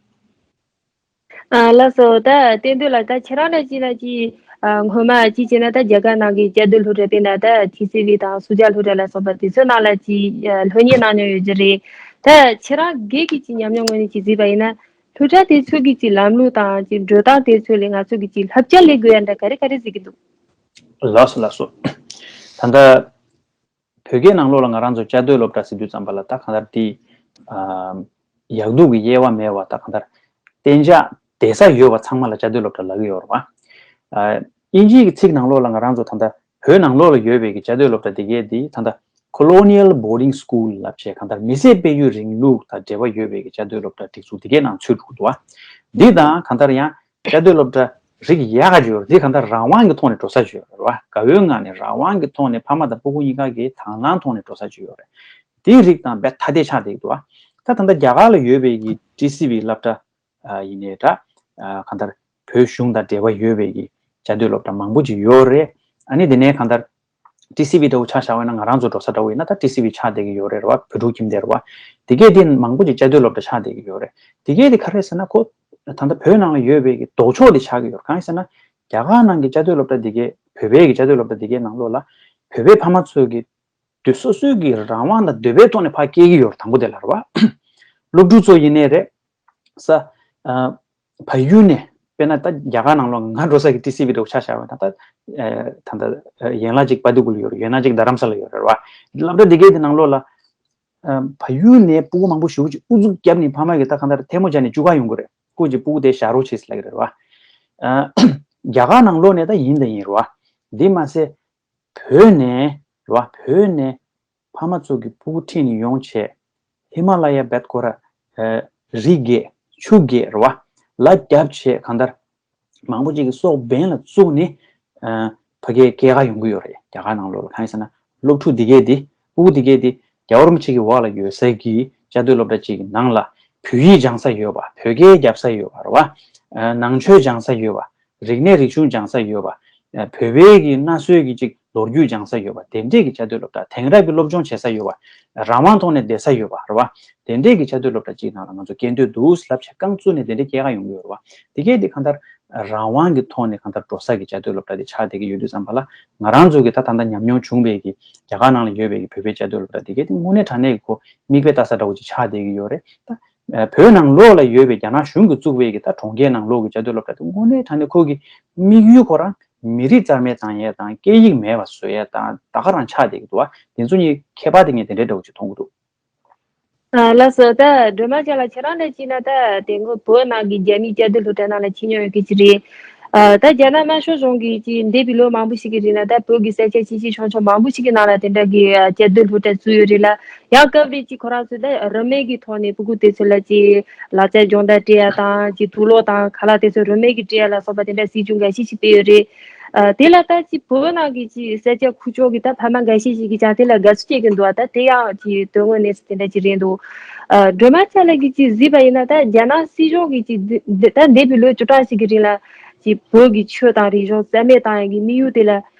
ཨ་ལགས་སོ། ད་བསྟན་དོན་ལགས། ད་ཁྱེད་རང་ལ་ཅི་ན་ཅི་ཨ་སྔོན་མ་ཅི་བྱས་ན་ད་རྒྱ་གར་ནང་གི་བཅའ་སྡོད་སློབ་གྲྭ་དཔེར་ན་ད་ཐི་སི་ཝི་དང་སུ་ཇཱ་སློབ་གྲྭ་ལ་སོགས་པ་དེ་ཚོའི་ནང་ལ་ཅི་ཨ་སློབ་གཉེར་གནང་མྱོང་ཡོད་ཀྱི་རེད། ད་ཁྱེད་རང་སྒེར་གྱི་ཅི་ཉམས་མྱོང་ངོས་ནས་ཅི་གཟིགས་པ་ཡིན་ན། སློབ་གྲྭ་དེ་ཚོ་གི་ཅིག་ལམ་ལུགས་དང་ཅིག་འགྲོ་སྟངས་དེ་ཚོ་ལས་ང་ཚོ་གི་ཅིག་བསླབ་བྱ་ལེན་དགོས་ཡ་འདྲ་ག་རེ་ག་རེ་གཟིགས་ཀྱི་འདུག་ལགས་སོ་ལགས་སོ། ད་ལྟ་བོད་སྐད་ནང་ལོགས་ལ་ང་རང་ཚོ་བཅའ་སྡོད་སློབ་གྲྭ་ཟེར་དུས་ཙམ་པ་ལ་ད་གང་ལྟར་དེ་ཨ་ཡག་སྡུག་གི་དབྱེ་བ་མེད་པ། ད་གང་ལྟར་གཏན་འཇགས་བསྡད་ས་ཡོད་པ་ཚང་མ་ལ་བཅའ་སྡོད་སློབ་གྲྭ་ལབ་ཀྱི་ཡོད་རེད་བ། ཨ་ དབྱིན་ཇིའི་གི་ཚིག་ནང་ལོགས་ལ་ང་རང་ཚོ་ད་ལྟ་བོད་ནང་ལོགས་ལ་ཡོད་པའི་གི་བཅའ་སྡོད་སློབ་གྲྭ་དེ་གས་དེ་ད་ལྟ་Colonial Boarding School ལབ་བྱས་གང་ལྟར་མི་སེར་སྤེལ་ཡུལ་རིང་ལུགས་དང་འབྲེལ་བ་ཡོད་པའི་གི་བཅའ་སྡོད་སློབ་གྲྭ་སྒྲིག་འཛུགས་དེ་གས་ནང་ཚུད་འདུག་འདུག་བ། འདི་དང་གང་ལྟར་ཡང་བཅའ་སྡོད་སློབ་གྲྭ་རིགས་ཡག་ག་ཅིག་ཡོད་རེད། འདི་གང་ལྟར་རང་དབང་གི་ཐོག་ནས་འགྲོ་ས་ཅིག་ཡོད་རེད་བ། དགའ་བོའི་ངང་ནས་རང་དབང་གི་ཐོག་ནས་ཕ་མ་དང་སྤུ་གུ་གཉིས་ཀ་གི་དང་བླངས་ཐོག་ནས་འགྲོ་ས་ཅིག་ཡོད་རེད། དེའི་རིགས་དང་རྦད་ཐ་དད་ཆགས་བསྡད་འདུག་བ། ད་ད་ལྟ་རྒྱ་གར་ལ་ཡོད་པའི་གི་ཊི་སི་ཝི་སློབ་གྲྭ་ཨ་ཡིན་ནའི་འདྲ། ཨ་གང་ལྟར་བོད་གཞུང་དང་འབྲེལ་བ་ཡོད་པའི་གི་བཅའ་སྡོད་སློབ་གྲྭ་མང་པོ་ཅིག་ཡོད་རེད། ཨ་ནི་དེ་ནས་གང་ལྟར་ཊི་སི་ཝི་འདྲ་བོ་ཆ་བཞག་པ་ཡིན་ན་ང་རང་ཚོ་འགྲོ་ས་འདྲ་བོ་ཡིན་ན་ད་ཊི་སི་ཝི་ཆགས་བསྡད་ཀྱི་ཡོད་རེད་རེད་བ། བོད་ཕྲུག་ཁྱིམ་སྡེ་རེད་བ། དེ་གས་དེ་མང་པོ་ཅིག་བཅའ་སྡོད་སློབ་གྲྭ་ཆགས་བསྡད་ཀྱི་ཡོད་རེད། དེ་གས་དེ་ག་རེ་ཟེར་ན་ཁོ་ད་ལྟ་བོད་ནང་ལ་ཡོད་པའི་གི་ལྡོག་ཕྱོགས་དེ་ཆགས་ཀྱི་ཡོད་རེད། གང་ཡིན་ཟེར་ན་རྒྱ་གར་ནང་གི་བཅའ་སྡོད་སློབ་གྲྭ་དེ་གས་བོད་པའི་གི་བཅའ་སྡོད་སློབ་གྲྭ་དེ་གས་ནང་ལོགས་ལ་བོད་པའི་ཕ་མ་ཚོས་གི་དུས་སོ་སོའི་གི་རང་དབང་དང་འདོད་པའི་ཐོག་ནས་ཕར་སྐྱེལ་གྱི་ཡོད་རེད། དང་པོ་དེ་ལ་རེད་བ། སློབ་ཕྲུག་ཚོ་ཡིན་ནའི་རེད། ས། ཨ། བལ་ཡུལ་ནས་དཔེར་ན་ད་རྒྱ་གར་ནང་ལོགས་ང་འགྲོ་ས་གི་ཊི་སི་ཝི་འདྲ་བོ་ཆ་བཞག་པ་ད་ལྟ་ཨ་ད་ལྟ་ཡན་ལག་གཅིག་པ་དུ་གུ་ལ་ཡོད་རེད། ཡན་ལག་གཅིག་རྡ་རམ་ས་ལ་ཡོད་རེད་བ། སློབ་གྲྭ་འདི་གའི་དེ་ནང་ལོགས་ལ་ཨ་བལ་ཡུལ་ནས་སྤུ་གུ་མང་པོ་ཞེ་པོ་ཅིག་ཨུ་ཚུགས་བརྒྱབ་ནས་ཕ་མ་གིས་ད་གང་ལྟར་ཐལ་མོ་སྦྱར་ནས་བཅུག་ག་ཡོང་གི་རེད། སྐུ་མཁྱེན་སྤུ་གུ་དེ་བཞག་རོགས་བྱེད་ཟེར་ལབ་ཀྱི་རེད་བ། ཨ་རྒྱ་གར་ནང་ལོགས་ནས་ད་ཡིན་ད་ཡིན་རེད་བ། འདི་མ་ཟད། བོད་ནས་རེད་བ། བོད་ནས་ཕ་མ་ཚོ་གི་སྤུ་གུ་ཁྲིད་ནས་ཡོང་བྱས། ཧི་མ་ལ་ཡ་བེད་ཁོ་ར་ཨ་རི་བརྒལ་ཆུ་བརྒལ་རེད་བ། ལ་རྒྱབ་བྱས་གང་ལྟར་མང་པོ་ཅིག་གི་སྲོག་འབེན་ལ་བཙུགས་ནས་ཨ་ཕ་གིར་སྐྱེལ་ག་ཡོང་གི་ཡོད་རེད། རྒྱ་གར་ནང་ལོགས་ལ། གང་ཡིན་ཟེར་ན་སློབ་ཕྲུག་འདི་གས་འདི་སྤུ་གུ་འདི་གས་འདི་རྒྱལ་བ་རིན་པོ་ཆེ་གི་འོག་ལ་ཡོད་ས་གི་བཅའ་སྡོད་སློབ་གྲྭ་ཅིག་གི་ནང་ལ་བོད་ཡིག་སྦྱང་ས་ཡོད་པ། བོད་སྐད་རྒྱབ་ས་ཡོད་པ་རེད་བ། ཨ་ནང་ཆོས་སྦྱང་ས་ཡོད་པ། རིག་གནས་རིག་གཞུང་སྦྱང་ས་ཡོད་པ། ཨ་བོད་པའི་གི་གནའ་སྲོལ་གྱི་ཅིག་ལོ་རྒྱུས་སྦྱང་ས་ཡོད་པ། དེ་འདྲས་ཀྱི་བཅའ་སྡོད་སློབ་གྲྭ། དེང་རབས་ཀྱི་སློབ་སྦྱོང་བྱེད་ས་ཡོད་པ། རང་དབང་ཐོག་ནས་བསྡད་ས་ཡོད་པ་རེད་བ། དེ་འདྲས་ཀྱི་བཅའ་སྡོད་སློབ་གྲྭ་ཅིག་ནང་ལ་ང་ཚོ་སྐྱེལ་འདོད་འདུག་ལབ་བྱས་རྐང་བཙུགས་ནས་དེ་འདྲས་སྐྱེལ་ག་ཡོང་གི་ཡོད་རེད་བ། དེ་གས་དེ་གང་ལྟར་རང་དབང་གི་ཐོག་ནས་གང་ལྟར་འགྲོ་ས་གི་བཅའ་སྡོད་སློབ་གྲྭ་དེ་ཆགས་བསྡད་ཀྱི་ཡོད་དུས་ཙམ་པ་ལ། ང་རང་ཚོ་གི་ད་ད་ལྟ་ཉམས་མྱོང་བྱུང་བའི་གི་རྒྱ་གར་ནང་ལ་ཡོད་པའི་གི་བོད་པའི་བཅའ་སྡོད་སློབ་གྲྭ་དེ་གས་དེ་དངོས་གནས་དྲང་གནས་ཀྱི་ཁོ་མིག་དཔེ་ལྟ་ས་འདྲ་བོ་ཅིག་ཆགས་བསྡད་ཀྱི་ཡོད་རེད་ད། ཨ་བོད་ནང་ལོགས་ལ་ཡོད་པའི་རྒྱ་ནག་གཞུང་གིས་བཙུགས་པའི་གི་ད་གྲོང་ཁྱེར་ནང་ལོགས་ཀྱི་བཅའ་སྡོད་སློབ་གྲྭ་དེ་དངོས་གནས་དྲང་གནས་ཁོ་གི་དམིགས་ཡུལ་ཁོ་རང་མི་རིགས་རྩ་མེད་བཏང་ཡས་དང་སྐད་ཡིག་མེད་པ་བཟོ་ཡས་དང་ད་ག་རང་ཆགས་བསྡད་ཀྱི་འདུག་བ། དེ་ཚོ་གཉིས་ཁྱད་པར་དེ་ངས་དེ་འདྲའི་འདྲ་བོ་ཅིག་མཐོང་གི་འདུག། ཨ་ལགས་སོ། ད་སྒྲོལ་མ་ཅག་ལ་ཁྱེད་རང་འདྲ་བྱས་ན་ད་དེ་སྔོན་བོད་ནང་གི་རྒྱ་མིའི་བཅའ་སྡོད་སློབ་གྲྭ་ནང་ལ་ཕྱིན་མྱོང་ཡོད་མཁན་ཅིག་རེད། ཨ་ད་རྒྱ་ནག་དམར་ཤོག་གཞུང་གིས་ཅིག་འདས་པའི་ལོ་མང་པོ་ཞིག་གི་རིང་ལ་ད་བོད་ཀྱི་ས་ཆ་ཆེ་ཆེ་ཆུང་ཆུང་མང་པོ་ཞིག་གི་ནང་ལ་དེ་འདྲ་གི་ཨ་བཅའ་སྡོད་སློབ་གྲྭ་བཙུགས་ཡོད་རེད་ལ། ཡང་སྐབས་རེ་ཅིག་ཁོ་རང་ཚོས་ད་རིན་མེད་ཀྱི་ཐོག་ནས་སྤུ་གུ་དེ་ཚོ་ལ་ཅིག་ལག་ཆ་སྦྱོང་བརྡར་སྤྲད་ཡ་དང་ཅིག་དུག་ལོག་དང་ཁ་ལག་དེ་ཚོ་རིན་མེད་ཀྱི་སྤྲད་ཡ་ལ་སོགས་པ་དེ་འདྲ་སྲིད་ཇུས་འགའ་ཤས་ཤིག་སྤེལ་ཡོད་རེད། ཨ་དེ་ལ་ད་ཅིག་བོད་ནང་གི་ཅིག་ས་ཆ་ཁུག་ཀྱོག་གི་ད་ཕ་མ་འགའ་ཤས་ཤིག་གིས་ཀྱང་དེ་ལ་དགའ་བསུ་བྱེད་ཀྱི་འདུག་ད་དེ་ཡང་ཅིག་དོན་དངོས་གནས་ཚུལ་དེ་འདྲ་ཅིག་རེད་འདུག། ཨ་སྒྲོལ་མ་ཅག་ལགས་ཀྱིས་ཅིག་གཟིགས་པ་ཡིན་ན་ད་རྒྱ་ནག་སྲིད་གཞུང་གིས་ཅིག་འདི་འདི་ད་འདས་པའི་ལོ་བཅུ་གྲངས་ཤིག་གི་རིང་ལ་ཅིག་བོད་ཀྱི་ཆོས་དང་རིག་གཞུང་རྩ་མེད་བཏང་ཡག་གི་དམིགས་ཡུལ་དེ་ལ་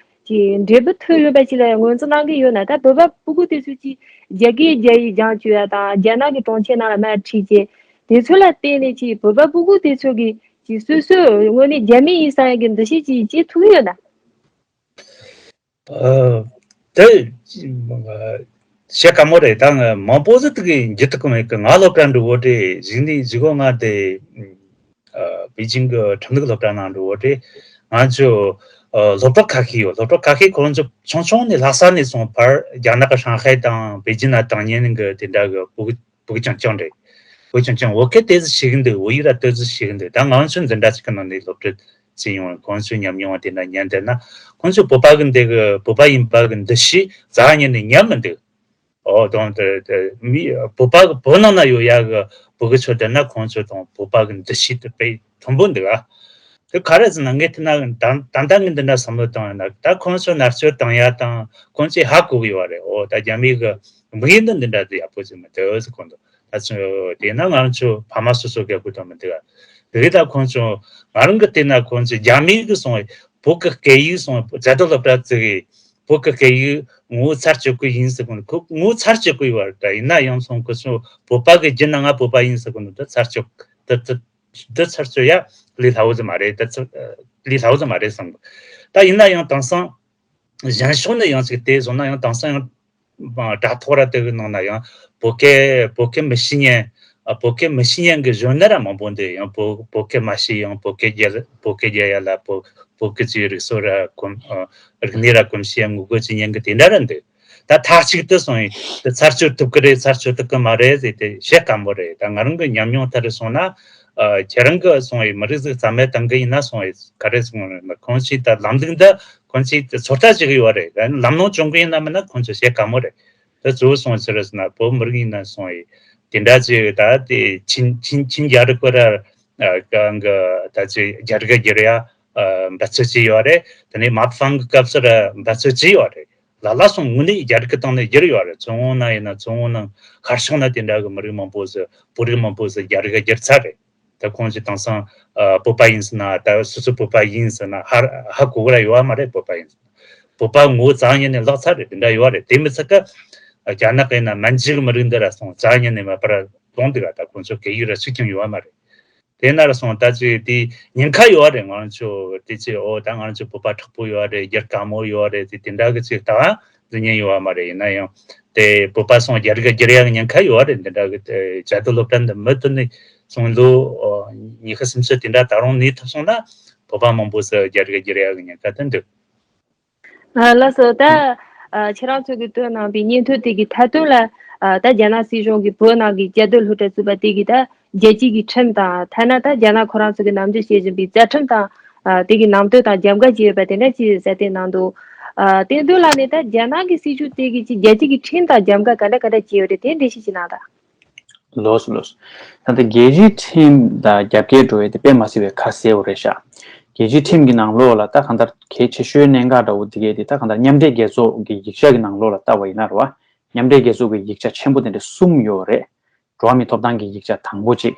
ཅིག་འབྲས་བུ་ཐོན་ཡོད་པ་ཅིག་ལ་ངོས་འཛིན་གནང་གི་ཡོད་ན། ད་བོད་པ་སྤུ་གུ་དེ་ཚོས་ཅིག་རྒྱ་སྐད་རྒྱ་ཡིག་སྦྱང་བཅུག་ཡ་དང་རྒྱ་ནག་གི་གྲོང་ཁྱེར་ནང་ལ་མར་ཁྲིད་བྱས་དེ་ཚོ་ལ་བརྟེན་ནས་ཅིག་བོད་པ་སྤུ་གུ་དེ་ཚོ་གིས་ཅིག་སོ་སོ་དངོས་གནས་རྒྱ་མི་ཡིན་ས་ཡ་གི་འདུ་ཤེས་ཅིག་སྐྱེ་ཐུབ་ཀྱི་ཡོད་ན། ཨ། དེ་བཤད་དཀའ་མོ་རེད། ད་ང་མང་པོ་ཟིག་དེ་གི་འགྱུར་ཐུབ་ཀྱི་མེད་གི། ང་སློབ་གྲྭ་འགྲོ་བོ་དེ་གཞིགས་ནས་གཞིགས་གོ། ང་དེ་ཨ་པེ་ཅིང་གི་ཁྲིམས་ལུགས་སློབ་གྲྭ་ནང་འགྲོ་བོ་དེ་ང་ཚོ་ཨ་སློབ་གྲོགས་ཁ་ཤས་ཡོད། སློབ་གྲོགས་ཁ་ཤས་ཁོང་ཚོ་ཆུང་ཆུང་ནས་ལྷ་ས་ནས་སོང་བར་རྒྱ་ནག་གི་ཧྲང་ཧའེ་དང་པེ་ཅིང་ན་དང་ཉིན་གི་དེ་འདྲ་གི་བོད་བོད་ཀྱི་རྐྱང་རྐྱང་རེད། བོད་ཀྱི་རྐྱང་རྐྱང་བོད་སྐད་ཏོག་ཙམ་ཤེས་ཀྱི་འདུག། བོད་ཡིག་ར་ཏོག་ཙམ་ཤེས་ཀྱི་འདུག། ད་ང་ཚོ་འཛིན་གྲྭ་གཅིག་གི་ནང་ནས་སློབ་ཁྲིད་བྱས་ཡོང་། ཁོང་ཚོའི་ཉམས་མྱོང་བ་དེ་འདྲ་ཉན་བསྡད་ན། ཁོང་ཚོས་བོད་པ་གི་འདི་གི་བོད་པ་ཡིན་པ་གི་འདུ་ཤེས་རྩ་བ་ཉིད་ནས་ཉམས་མི་འདུག། ཨོ་དང་དེ་དེ་མི་བོད་པ་གི་བོད་ནང་ན་ཡོད་ཡ་གི་བོད་གི་ཚོ་བསྡད་ན་ཁོང་ཚོ་དང་བོད་པ་གི་འདུ་ཤེས་དེ་དཔེ་མཐུན་པོ་འདུག་ཨ། དེ་ག་རེ་ཟེར་ན་ངས་དེ་ན་ད་ད་ལྟ་ངས་འདི་འདྲ་བསམ་བློ་བཏང་ཡོད་ན། ད་ཁོང་ཚོ་མནར་གཅོད་བཏང་ཡ་དང་ཁོང་ཚོས་ཧ་གོ་གི་ཡོད་རེད། ཨོ་ད་རྒྱ་མི་གི་དམིགས་ཡུལ་འདི་འདི་འདྲ་དེ་ཡག་པོ་ཟིག་མི་འདུག་ཟེར་གོ་འདུག། ད་ཚོ་དེས་ན་ང་རང་ཚོ་ཕ་མ་སོ་སོ་གི་དགོས་དོན་མི་འདུག་ག། དེ་ད་ཁོང་ཚོ་ང་རང་གི་བལྟས་ན་ཁོང་ཚོ་རྒྱ་མིའི་གི་སོང་བའི་བོད་གི་སྐད་ཡིག་སོང་བའི་རྒྱ་དོ་སློབ་གྲྭ་བཙུགས་གི་བོད་གི་སྐད་ཡིག་ངོ་བོ་ཚར་གཅོད་གི་ཡིན་ཟེར་གོ་ནི། ཁོ་ངོ་བོ་ཚར་གཅོད་གི་ཡོད་རེད། ད་ཡིན་ན་ཡང་སོང་ཁོ་ཚོ་བོད་པ་གི་རྒྱུད་ན་ང་བོད་པ་ཡིན་ཟེར་གོ་ནི་ད་ཚར་གཅོད་ད་ད་ད་ཚར་གཅོད་ཡ་ལས་སླ་བོ་ཟིག་མ་རེད། ད་ཚར་ལས་སླ་བོ་ཟིག་མ་རེད་བསམ་གི། ད་ཡིན་ན་ཡང་དེང་སང་གཞན་ཕྱོགས་ནས་ཡང་ཅིག་དེ་བཟུང་ན་ཡང་དེང་སང་ཡང་དྲ་ཐོག་ར་དེ་གི་ནང་ན་ཡང་བོད་སྐད་བོད་སྐད་མི་ཤེས་མཁན། ཨ་བོད་སྐད་མི་ཤེས་མཁན་གི་གཞོན་ནུ་ར་མང་པོ་འདུག། ཡང་བོད་བོད་སྐད་མ་ཤེས་ཡང་བོད་སྐད་རྒྱག་བོད་སྐད་རྒྱག་ཡ་ལ་བོད་བོད་སྐད་ཀྱི་རིག་གསོ་ར་གོམས་ཨ་རིག་གནས་ར་གོམས་ཤེས་ཡ་ངོ་རྒོལ་བྱེད་མཁན་གི་དེ་འདྲ་ར་འདུག། ད་མཐའ་གཅིག་ཏུ་སོང་ཡིན་དེ་ཚར་གཅོད་ཐུབ་ཀི་རེད། ཚར་གཅོད་ཐུབ་ཀི་མ་རེད་ཟེར་དེ་བཤད་དཀའ་མོ་རེད། ད་ང་རང་གི་ཉམས་མྱོང་ལྟར་སོང་ན། ཨ་ ཨ་ཁྱེད་རང་གི་སོང་བའི་མི་རིགས་ཟིག་རྩ་མེད་བཏང་གི་ཡིན་ན་སོང་བའི་ག་རེ་སོང་ན་ཁོང་ཚོས་ད་ལམ་ལུགས་འདི་ཁོང་ཚོས་ཚོད་ལྟ་བྱེད་གི་ཡོད་རེད། ལམ་ལྷོང་བྱུང་གི་ཡིན་ན་མིན་ན་ཁོང་ཚོ་བྱེད་དཀའ་མོ་རེད། ད་གཙོ་བོ་སོང་ཕྱིར་ཟེར་ན་བོད་མི་རིགས་ཡིན་ན་སོང་བའི་དེ་འདྲ་ཅིག་ད་དེ་ཆིན་ཆིན་ཆིན་རྒྱ་རིགས་པ་ར་གང་གི་ད་ཅིག་རྒྱ་རིགས་རྒྱུར་ཡ་འབད་རྩོལ་བྱས་ཡོད་རེད། དེ་ནས་མ་ཕང་གི་སྐབས་སུ་ར་འབད་རྩོལ་བྱས་ཡོད་རེད། ལ་ལ་སོང་དངོས་གནས་རྒྱ་རིགས་ཀྱི་སྟེང་ནས་བསྒྱུར་ཡོད་རེད། བཙན་འོག་ན་ཡིན་ན་བཙན་འོག་ནང་ཤར་ཕྱོགས་ན་དེ་འདྲ་གི་མི་རིགས་མང་པོ་ཟིག་བོད་རིགས་མང་པོ་ཟིག་རྒྱ་རིགས་བསྒྱུར་ཚར་རེད། ད་ཁོང་ཚོས་དེང་སང་ཨ་བོད་པ་ཡིན་ཟེར་ན་ད་སོ་སོ་བོད་པ་ཡིན་ཟེར་ན་ཧ་ཧ་གོ་གི་ར་ཡོད་མ་རེད། བོད་པ་ཡིན་ཟེར་ན་བོད་པ་ངོ་བོ་རྩ་བ་ཉིད་ནས་བརླག་ཚར་རེད། དེ་འདྲ་ཡོད་རེད། དེ་མི་ཚད་ཀ་རྒྱ་ནག་གི་ཡིན་ན་མན་ཇུ་གི་མི་རིགས་འདི་ར་སོང་རྩ་བ་ཉིད་ནས་མེད་པར་ལོང་འདུག་ག་ད་ཁོང་ཚོ་སྐད་ཡིག་ར་ཚིག་ཀྱང་ཡོད་མ་རེད། དེ་ན་ར་སོང་ད་ཅི་དེ་ཉེན་ཁ་ཡོད་རེད། ང་རང་ཚོ་དེ་ཅི་ཨོ་ད་ང་རང་ཚོ་བོད་པ་དྲག་པོ་ཡོད་རེད། རྒྱལ་དཀའ་མོ་ཡོད་རེད། དེ་དེ་འདྲ་གི་ཅིག་ད་འཛིན་ཉེན་ཡོད་མ་རེད། ཡིན་ན་ཡང་དེ་བོད་པ་སོང་རྒྱ་རིགས་རྒྱུར་ཡག་ཉེན་ཁ་ཡོད་རེད། འདི་འདྲ་གི་དེ་བྱ་དུ་སློབ་གྲྭ་འདི་མུ་མཐུད་ནས་སོང་ལོ་ཉི་ཤུ་སུམ་ཅུ་དེ་འདྲ་ད་རུང་གནས་ཐུབ་སོང་ན་བོད་པ་མང་པོ་སི་རྒྱ་རིགས་རྒྱུར་ཡག་གི་ཉེན་ཁ་དེ་འདུག་ཨ་ལགས་སོ། ད་ཨ་ཁྱེད་རང་ཚོ་གིས་བཏོན་གནང་པའི་སྙན་ཐོ་དེ་གི་མཐའ་དོན་ལ་ཨ་ད་རྒྱ་ནག་སྲིད་གཞུང་གིས་བོད་ནང་གི་བཅའ་སྡོད་སློབ་གྲྭ་བཙུགས་པ་དེ་གི་ད་རྒྱལ་སྤྱི་གི་ཁྲིམས་དང་ཐ་ན་ད་རྒྱ་ནག་ཁོ་རང་ཚོ་གིས་ནམ་རྒྱུན་བྱེད་བཞིན་པའི་རྩ་ཁྲིམས་དང་ཨ་དེ་གི་ནང་དོན་དང་འགལ་འགལ་བྱས་ཡོད་པ་དེ་འདྲ་ཅིག་གསལ་བསྟན་གནང་འདུག་ཨ་བསྟན་དོན་ལ་ནི་ད་རྒྱ་ནག་གི་སྲིད་བྱུས་དེ་གི་ཅིག་རྒྱལ་སྤྱི་གི་ཁྲིམས་དང་འགལ་འགལ་ག་འདྲ་ག་འདྲ་བྱས་ཡོད་རེད། དེ་འགྲེལ་བཤད་ཅིག་གནང་དང་། ལགས་སོ་ལགས་སོ། ད་ལྟ་རྒྱལ་སྤྱིའི་ཁྲིམས་དང་རྒྱབ་འགལ་འགྲོ་ཡས་དེ་དཔེ་མ་སྲིད་པའི་ཁ་གསལ་བོ་རེད་ཤག་རྒྱལ་སྤྱིའི་ཁྲིམས་ཀྱི་ནང་ལོགས་ལ་ད་གང་ལྟར་གལ་ཆེ་ཤོས་གནད་འགག་འདྲ་བོ་དེ་གས་དེ་ད་གང་ལྟར་མཉམ་འབྲེལ་རྒྱལ་ཚོགས་ཀྱི་ཡིག་ཆ་གི་ནང་ལོགས་ལ་ལྟ་བ་ཡིན་ན་རེད་བ། མཉམ་འབྲེལ་རྒྱལ་ཚོགས་ཀྱི་ཡིག་ཆ་ཆེན་པོ་དེ་འདྲ་གསུམ་ཡོད་རེད། འགྲོ་བ་མིའི་ཐོབ་ཐང་གི་ཡིག་ཆ་དང་པོ་གཅིག་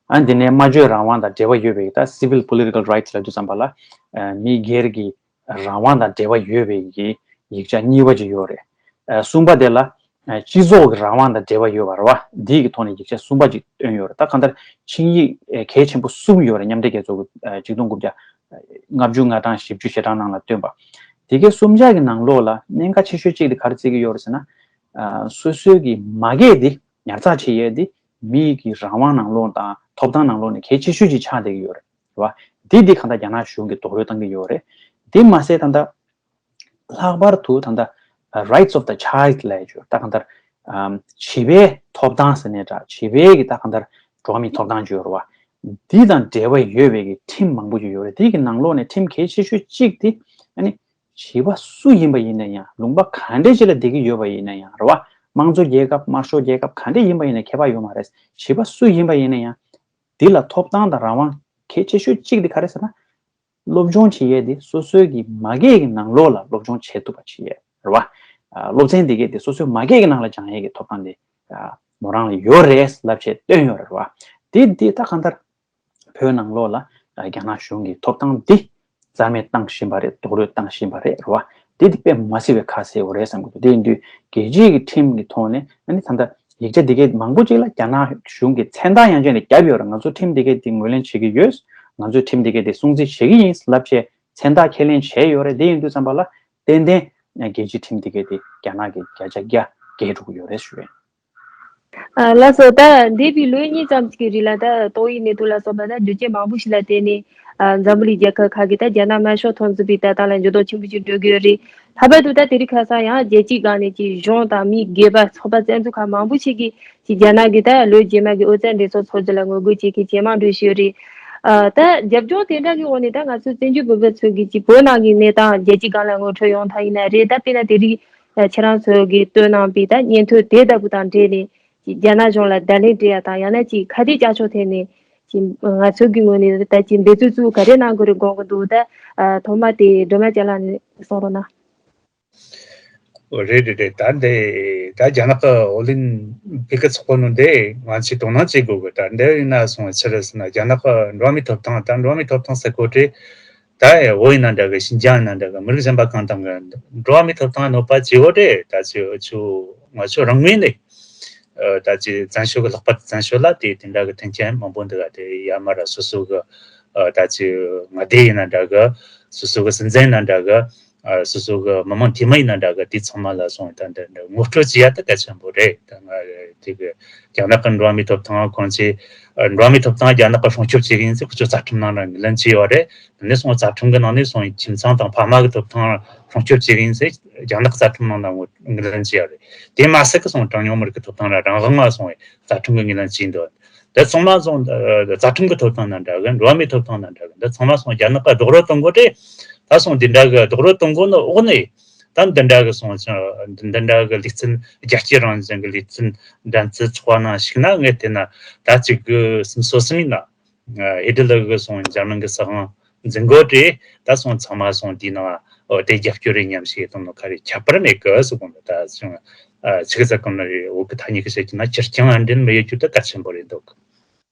ཨ་འདི་ནས་སྨྲ་བརྗོད་རང་དབང་དང་འབྲེལ་བ་ཡོད་པའི་ད་civil political rights ལབ་དུས་ཙམ་པ་ལ་ཨ་མི་སྒེར་གྱི་རང་དབང་དང་འབྲེལ་བ་ཡོད་པའི་གི་ཡིག་ཆ་གཉིས་པ་ཅིག་ཡོད་རེད། ཨ་གསུམ་པ་དེ་ལ་ཨ་སྤྱི་ཚོགས་ཀྱི་རང་དབང་དང་འབྲེལ་བ་ཡོད་པ་རེད་བ། འདིའི་གི་ཐོག་ནས་ཡིག་ཆ་གསུམ་པ་ཅིག་བཏོན་ཡོད་རེད། ད་གང་ལྟར་ཆིངས་ཡིག་ཨ་གལ་ཆེན་པོ་གསུམ་ཡོད་རེད། མཉམ་འབྲེལ་རྒྱལ་ཚོགས་ཀྱི་ཨ་ཆིག་སྟོང་དགུ་བརྒྱ་ལྔ་བཅུ་ང་གྲངས་བཞི་བཅུ་ཞེ་གྲངས་ནང་ལ་བཏོན་པ། དེ་གའི་གསུམ་ཆ་གི་ནང་ལོགས་ལ་གནད་འགག་ཆེ་ཤོས་གཅིག་དེ་ག་རེ་བརྩི་གི་ཡོད་རེད་ཟེར་ན། ཨ་སོ་སོའི་གི་མ་གས་དེ་ཉར་ཚགས་བྱེད་ཡས་དེ་མིའི་གི་རང་དབང་ནང་ལོགས་དང་ཐོབ་ཐང་ནང་ལོགས་ནས་གལ་ཆེ་ཤོས་ཅིག་ཆགས་བསྡད་ཀྱི་ཡོད་རེད། རེད་བ། དེ་དེ་གང་ལྟར་རྒྱ་ནག་གཞུང་གིས་རྡོག་རོལ་བཏང་གི་ཡོད་རེད། དེ་མ་ཟད་ད་ལྟ་ལྷག་པར་དུ་ད་ལྟ་rights of the child ལབ་ཡ་ཅིག་ཡོད་རེད། ད་གང་ལྟར་ཨམ་བྱིས་པའི་ཐོབ་ཐང་ཟེར་ནའི་འདྲ། བྱིས་པའི་གི་ད་གང་ལྟར་འགྲོ་བ་མིའི་ཐོབ་ཐང་ཅིག་ཡོད་རེད་བ། འདི་དང་འབྲེལ་བ་ཡོད་པའི་གི་ཁྲིམས་མང་པོ་ཅིག་ཡོད་རེད། དེ་གི་ནང་ལོགས་ནས་ཁྲིམས་གལ་ཆེ་ཤོས་གཅིག་དེ་ཨ་ནི་བྱིས་པ་སུ་ཡིན་པ་ཡིན་ན་ཡང་། ལུང་པ་ག་འདྲས་ཅིག་ལ་བསྡད་ཀྱི་ཡོད་པ་ཡིན་ན་ཡང་རེད་བ། དམངས་གཙོ་རྒྱལ་ཁབ་དམར་ཤོག་རྒྱལ་ཁབ་ག་འདྲས་ཡིན་པ་ཡིན་ན་ཁྱད་པར་ཡོད་མ་རེད། བྱིས་པ་སུ་ཡིན་པ་ཡིན་ན་ཡང་འདི་ལ་ཐོབ་ཐང་དང་རང་དབང་གལ་ཆེ་ཤོས་གཅིག་དེ་ག་རེ་ཟེར་ན། སློབ་སྦྱོང་བྱེད་ཡས་དེ་སོ་སོའི་གི་མ་གས་ཀྱི་ནང་ལོགས་ལ་སློབ་སྦྱོང་བྱེད་ཐུབ་པ་བྱེད་ཡས་རེད་བ། ཨ་སློབ་ཚན་དེ་གས་དེ་སོ་སོའི་མ་གས་ཀྱི་ནང་ལ་སྦྱང་ཡས་ཀྱི་ཐོབ་ཐང་དེ་ཨ་མོ་རང་ལ་ཡོད་རེད་ལབ་བྱས་བཏོན་ཡོད་རེད་བ། དེ་དེ་ད་གང་ལྟར་བོད་ནང་ལོགས་ལ་ཨ་རྒྱ་ནག་གཞུང་གི་ཐོབ་ཐང་འདི་རྩ་མེད་བཏང་བཞིན་པ་རེད། རྡོག་རོལ་བཏང་བཞིན་པ་རེད་རེད་བ། དེ་དེ་དཔེ་མ་སྲིད་པའི་ཁ་གསལ་བོ་རེད་བསམ་གྱི་འདུག་དེ་ཡིན་དུས་རྒྱལ་སྤྱིའི་གི་ཁྲིམས་ཀྱི་ཐོག་ནས་ཨ་ནི་ད་ལྟ་ཡིག་ཆ་འདི་གའི་མང་པོ་ཅིག་ལ་རྒྱ་ནག་གཞུང་གིས་མཚན་རྟགས་ཡང་བྱས་ནས་བརྒྱབ་ཡོད་རེད། ང་ཚོ་ཁྲིམས་འདི་གའི་འདི་ངོས་ལེན་བྱེད་ཀྱི་ཡོད། ང་ཚོས་ཁྲིམས་འདི་གའི་འདི་སྲུང་བརྩི་བྱེད་ཀྱི་ཡིན་ལབ་བྱས་མཚན་རྟགས་ཁས་ལེན་བྱས་ཡོད་རེད། འདི་ཡིན་དུས་ཙམ་པ་ལ་ཏན་ཏན་རྒྱལ་སྤྱིའི་ཁྲིམས་འདི་གའི་འདི་རྒྱ་ནག་གིས་བརྒྱ་ཆ་བརྒྱ་འགལ་འགྲོ་གི་ཡོད་རེད་ཞུ་ཡིན། ཨ་ལགས་སོ། ད་འདས་པའི་ལོ་གཉིས་ཙམ་གྱི་རིང་ལ་ད་ཏོག་དབྱིབས་ནད་དུག་ལ་སོགས་པ་ད་རྒྱུ་རྐྱེན་མང་པོ་ཞིག་ལ་བརྟེན་ནས་ཨ་འཛམ་བུ་གླིང་རྒྱལ་ཁབ་ཁག་གིས་ད་རྒྱ་ནག་དམར་ཤོག་ཐོག་འཛིན་པའི་ལྟ་སྟངས་ལ་འགྱུར་ལྡོག་ཆེན་པོ་ཞིག་འགྲོ་གི་ཡོད་རེད། ལྷག་པར་དུ་ད་དེ་རིང་ཁ་སང་ཡང་རྒྱལ་སྤྱིའི་སྒང་ནས་ཀྱི་གཞུང་དང་མི་སྒེར་པ་ཚོགས་པ་རྩ་འཛུགས་ཁག་མང་པོ་ཞིག་གིས་ཀྱི་རྒྱ་ནག་གིས་ད་ལོ་རྗེས་མ་གི་ཨོ་རྩལ་འགྲན་ཚོགས་འཚོགས་རྒྱུ་ལ་ངོ་རྒོལ་བྱེད་མཁན་ཇེ་མང་འགྲོ་བཞིན་ཡོད་རེད། ཨ་ད་རྒྱབ་ལྗོངས་དེ་འདྲ་གི་འོག་ནས་ད་ང་ཚོའི་བཙན་བྱོལ་བོད་པ་ཚོ་གིས་ཀྱི་བོད་ནང་གི་གནས་སྟངས་རྒྱལ་སྤྱིའི་སྒང་ལ་ངོ་སྤྲོད་ཡོང་ཐབས་ཡིན་ན་རེད། ད་དཔེར་ན་དེ་རིང་ཁྱེད་རང་ཚོ་གིས་བཏོན་གནང་པའི་ད་སྙན་ཐོ་དེ་ལྟ་བུ་དང་འབྲེལ་ནས་ཀྱི་རྒྱ་ནག་གཞུང་ལ་བརྡ་ལན་སྤྲད་ཡ་དང་། ཡང་ན་ཀྱི་ཁ་གཏད་བཅག་ཆོག་ཐད་ནས་ཀྱི་ང་ཚོ་གི་ངོས་ནས་ད་ཀྱི་འབད་བརྩོན་ཚུལ་ག་རེ་གནང་དགོས་རེད་དགོངས་ཀྱི་འདུག་ད་ཨ་ཐོག་མ་དེ་སྒྲོལ་མ་སྐྱབས་ལགས་ནས་གསུང་རོགས་གནང་། ཨོ་རེད་རེད་རེད། ད་འདི་ད་རྒྱ་ནག་གི་ཨོ་ལིམ་པིག་གི་ཚོགས་པ་ནང་འདི་ང་ཚོས་དོ་སྣང་བྱེད་དགོས་གི། ད་འདི་ཡིན་ན་སོང་ཕྱིར་ཟེར་ན་རྒྱ་ནག་གི་འགྲོ་བ་མིའི་ཐོབ་ཐང་། ད་འགྲོ་བ་མིའི་ཐོབ་ཐང་ཟེར་གོ་དུས་ད་ཨེ་བོད་ཡིན་ན་འདྲ་གི། ཤིན་ཅང་ཡིན་ན་འདྲ་གི། མི་རིགས་གཞན་པ་གང་དང་གི་འགྲོ་བ་མིའི་ཐོབ་ཐང་གནོད་པ་བྱེད་གོ་དུས་ད་ཚོ་ཆུ་ང་ཚོ་རང་ངོས་ནས་ཨ་ད་ཅི་བཙན་བྱོལ་གི་ལྷག་པར་དུ་བཙན་བྱོལ་ལ་དེ་དེ་འདྲ་གི་མཐུན་རྐྱེན་མང་པོ་འདུག་ག་དེ་ཡར་མར་སོ་སོ་གི་ཨ་ད་ཅི་མངའ་སྡེ་ཡིན་ན་འདྲ་གི། སོ་སོ་གི་སྲིད་འཛིན་ཡིན་ན་འདྲ་གི། ཨ་སོ་སོ་གི་མི་མང་འཐུས་མི་ཡིན་ན་འདྲ་གི། དེ་ཚང་མ་ལ་སོང་ད་འདི་འདི་ངོ་སྤྲོད་བྱེད་ཡ་དེ་གལ་ཆེན་པོ་རེད། ད་ང་དེ་གི་རྒྱ་ནག་གི་འགྲོ་བ་མིའི་ཐོབ་ཐང་ཁོང་ཚོས་ཨ་འགྲོ་བ་མིའི་ཐོབ་ཐང་རྒྱ་ནག་གི་སྲུང་སྐྱོབ་བྱེད་གི་ཡིན་ཟེར་ཁོ་ཚོ་རྩ་ཁྲིམས་ནང་ལ་ངོས་ལེན་བྱས་ཡོད་རེད། དེ་ནས་སོང་རྩ་ཁྲིམས་གི་ནང་ནས་སོང་ཁྱིམ་ཚང་དང་ཕ་མ་གི་ཐོབ་ཐང་སྲུང་སྐྱོབ་བྱེད་གི་ཡིན་ཟེར་རྒྱ་ནག་གི་རྩ་ཁྲིམས་ནང་ལ་ངོས་ངོས་ལེན་བྱས་ཡོད་རེད། དེ་མ་ཟད་གི་སོང་གྲངས་ཉུང་མི་རིགས་གི་ཐོབ་ཐང་ལ་རང་དབང་ལ་སོང་བའི་རྩ་ཁྲིམས་གི་ངོས་ལེན་བྱས་འདུག་འདི་ཚང་མ་སོང་རྩ་ཁྲིམས་ཀྱི་ཐོབ་ཐང་དང་འདྲ་གི། འགྲོ་བ་མིའི་ཐོབ་ཐང་དང་འདྲ་གི། འདི་ཚང་མ་སོང་རྒྱ་ནག་ག་རྡོག་རོལ་གཏོང་གོ་དེ། ད་སོང་འདི་འདྲ་གི་རྡོག་རོལ་གཏོང་གོ་ནི་འོག་ནས། ད་འདི་འདྲ་གི་སོང་འདི་འདྲ་གི་ལུགས་མཐུན་རྒྱལ་གཅེས་རང་བཞིན་གི་ལུགས་མཐུན་འགྲན་རྩོད་ཚོགས་པ་ནང་ཞུགས་ན། ངས་བལྟས་ན་ད་གཅིག་དགུ་སུམ་ཅུ་སོ་གསུམ་ཡིན་ན། ཨ་ཧི་ཏི་ལར་གི་སོང་འཛམ་གླིང་གི་སྲིད་དབང་འཛིན་གོ་དེ། ད་སོང་ཚང་མ་སོང་དེའི་ནང་འོ་དེ་རྒྱབ་སྐྱོར་རེ་མཉམ་ཞིག་གཏོང་ནོ་ག་རེ་ཁྱད་པར་མེད་གི་ཟེར་གོ་ནོ། ད་སོང་ཨ་ཆི་གི་ཟེར་གོ་ནོ་རེད། འོ་གི་ཐ་སྙད་གི་བཤད་ཀྱི་ན་ཁེར་རྐྱང་ཨ་འདྲེན་མི་ཡོད་རྒྱུ་དེ་གལ་ཆེན་པོ་རེད་འདུག།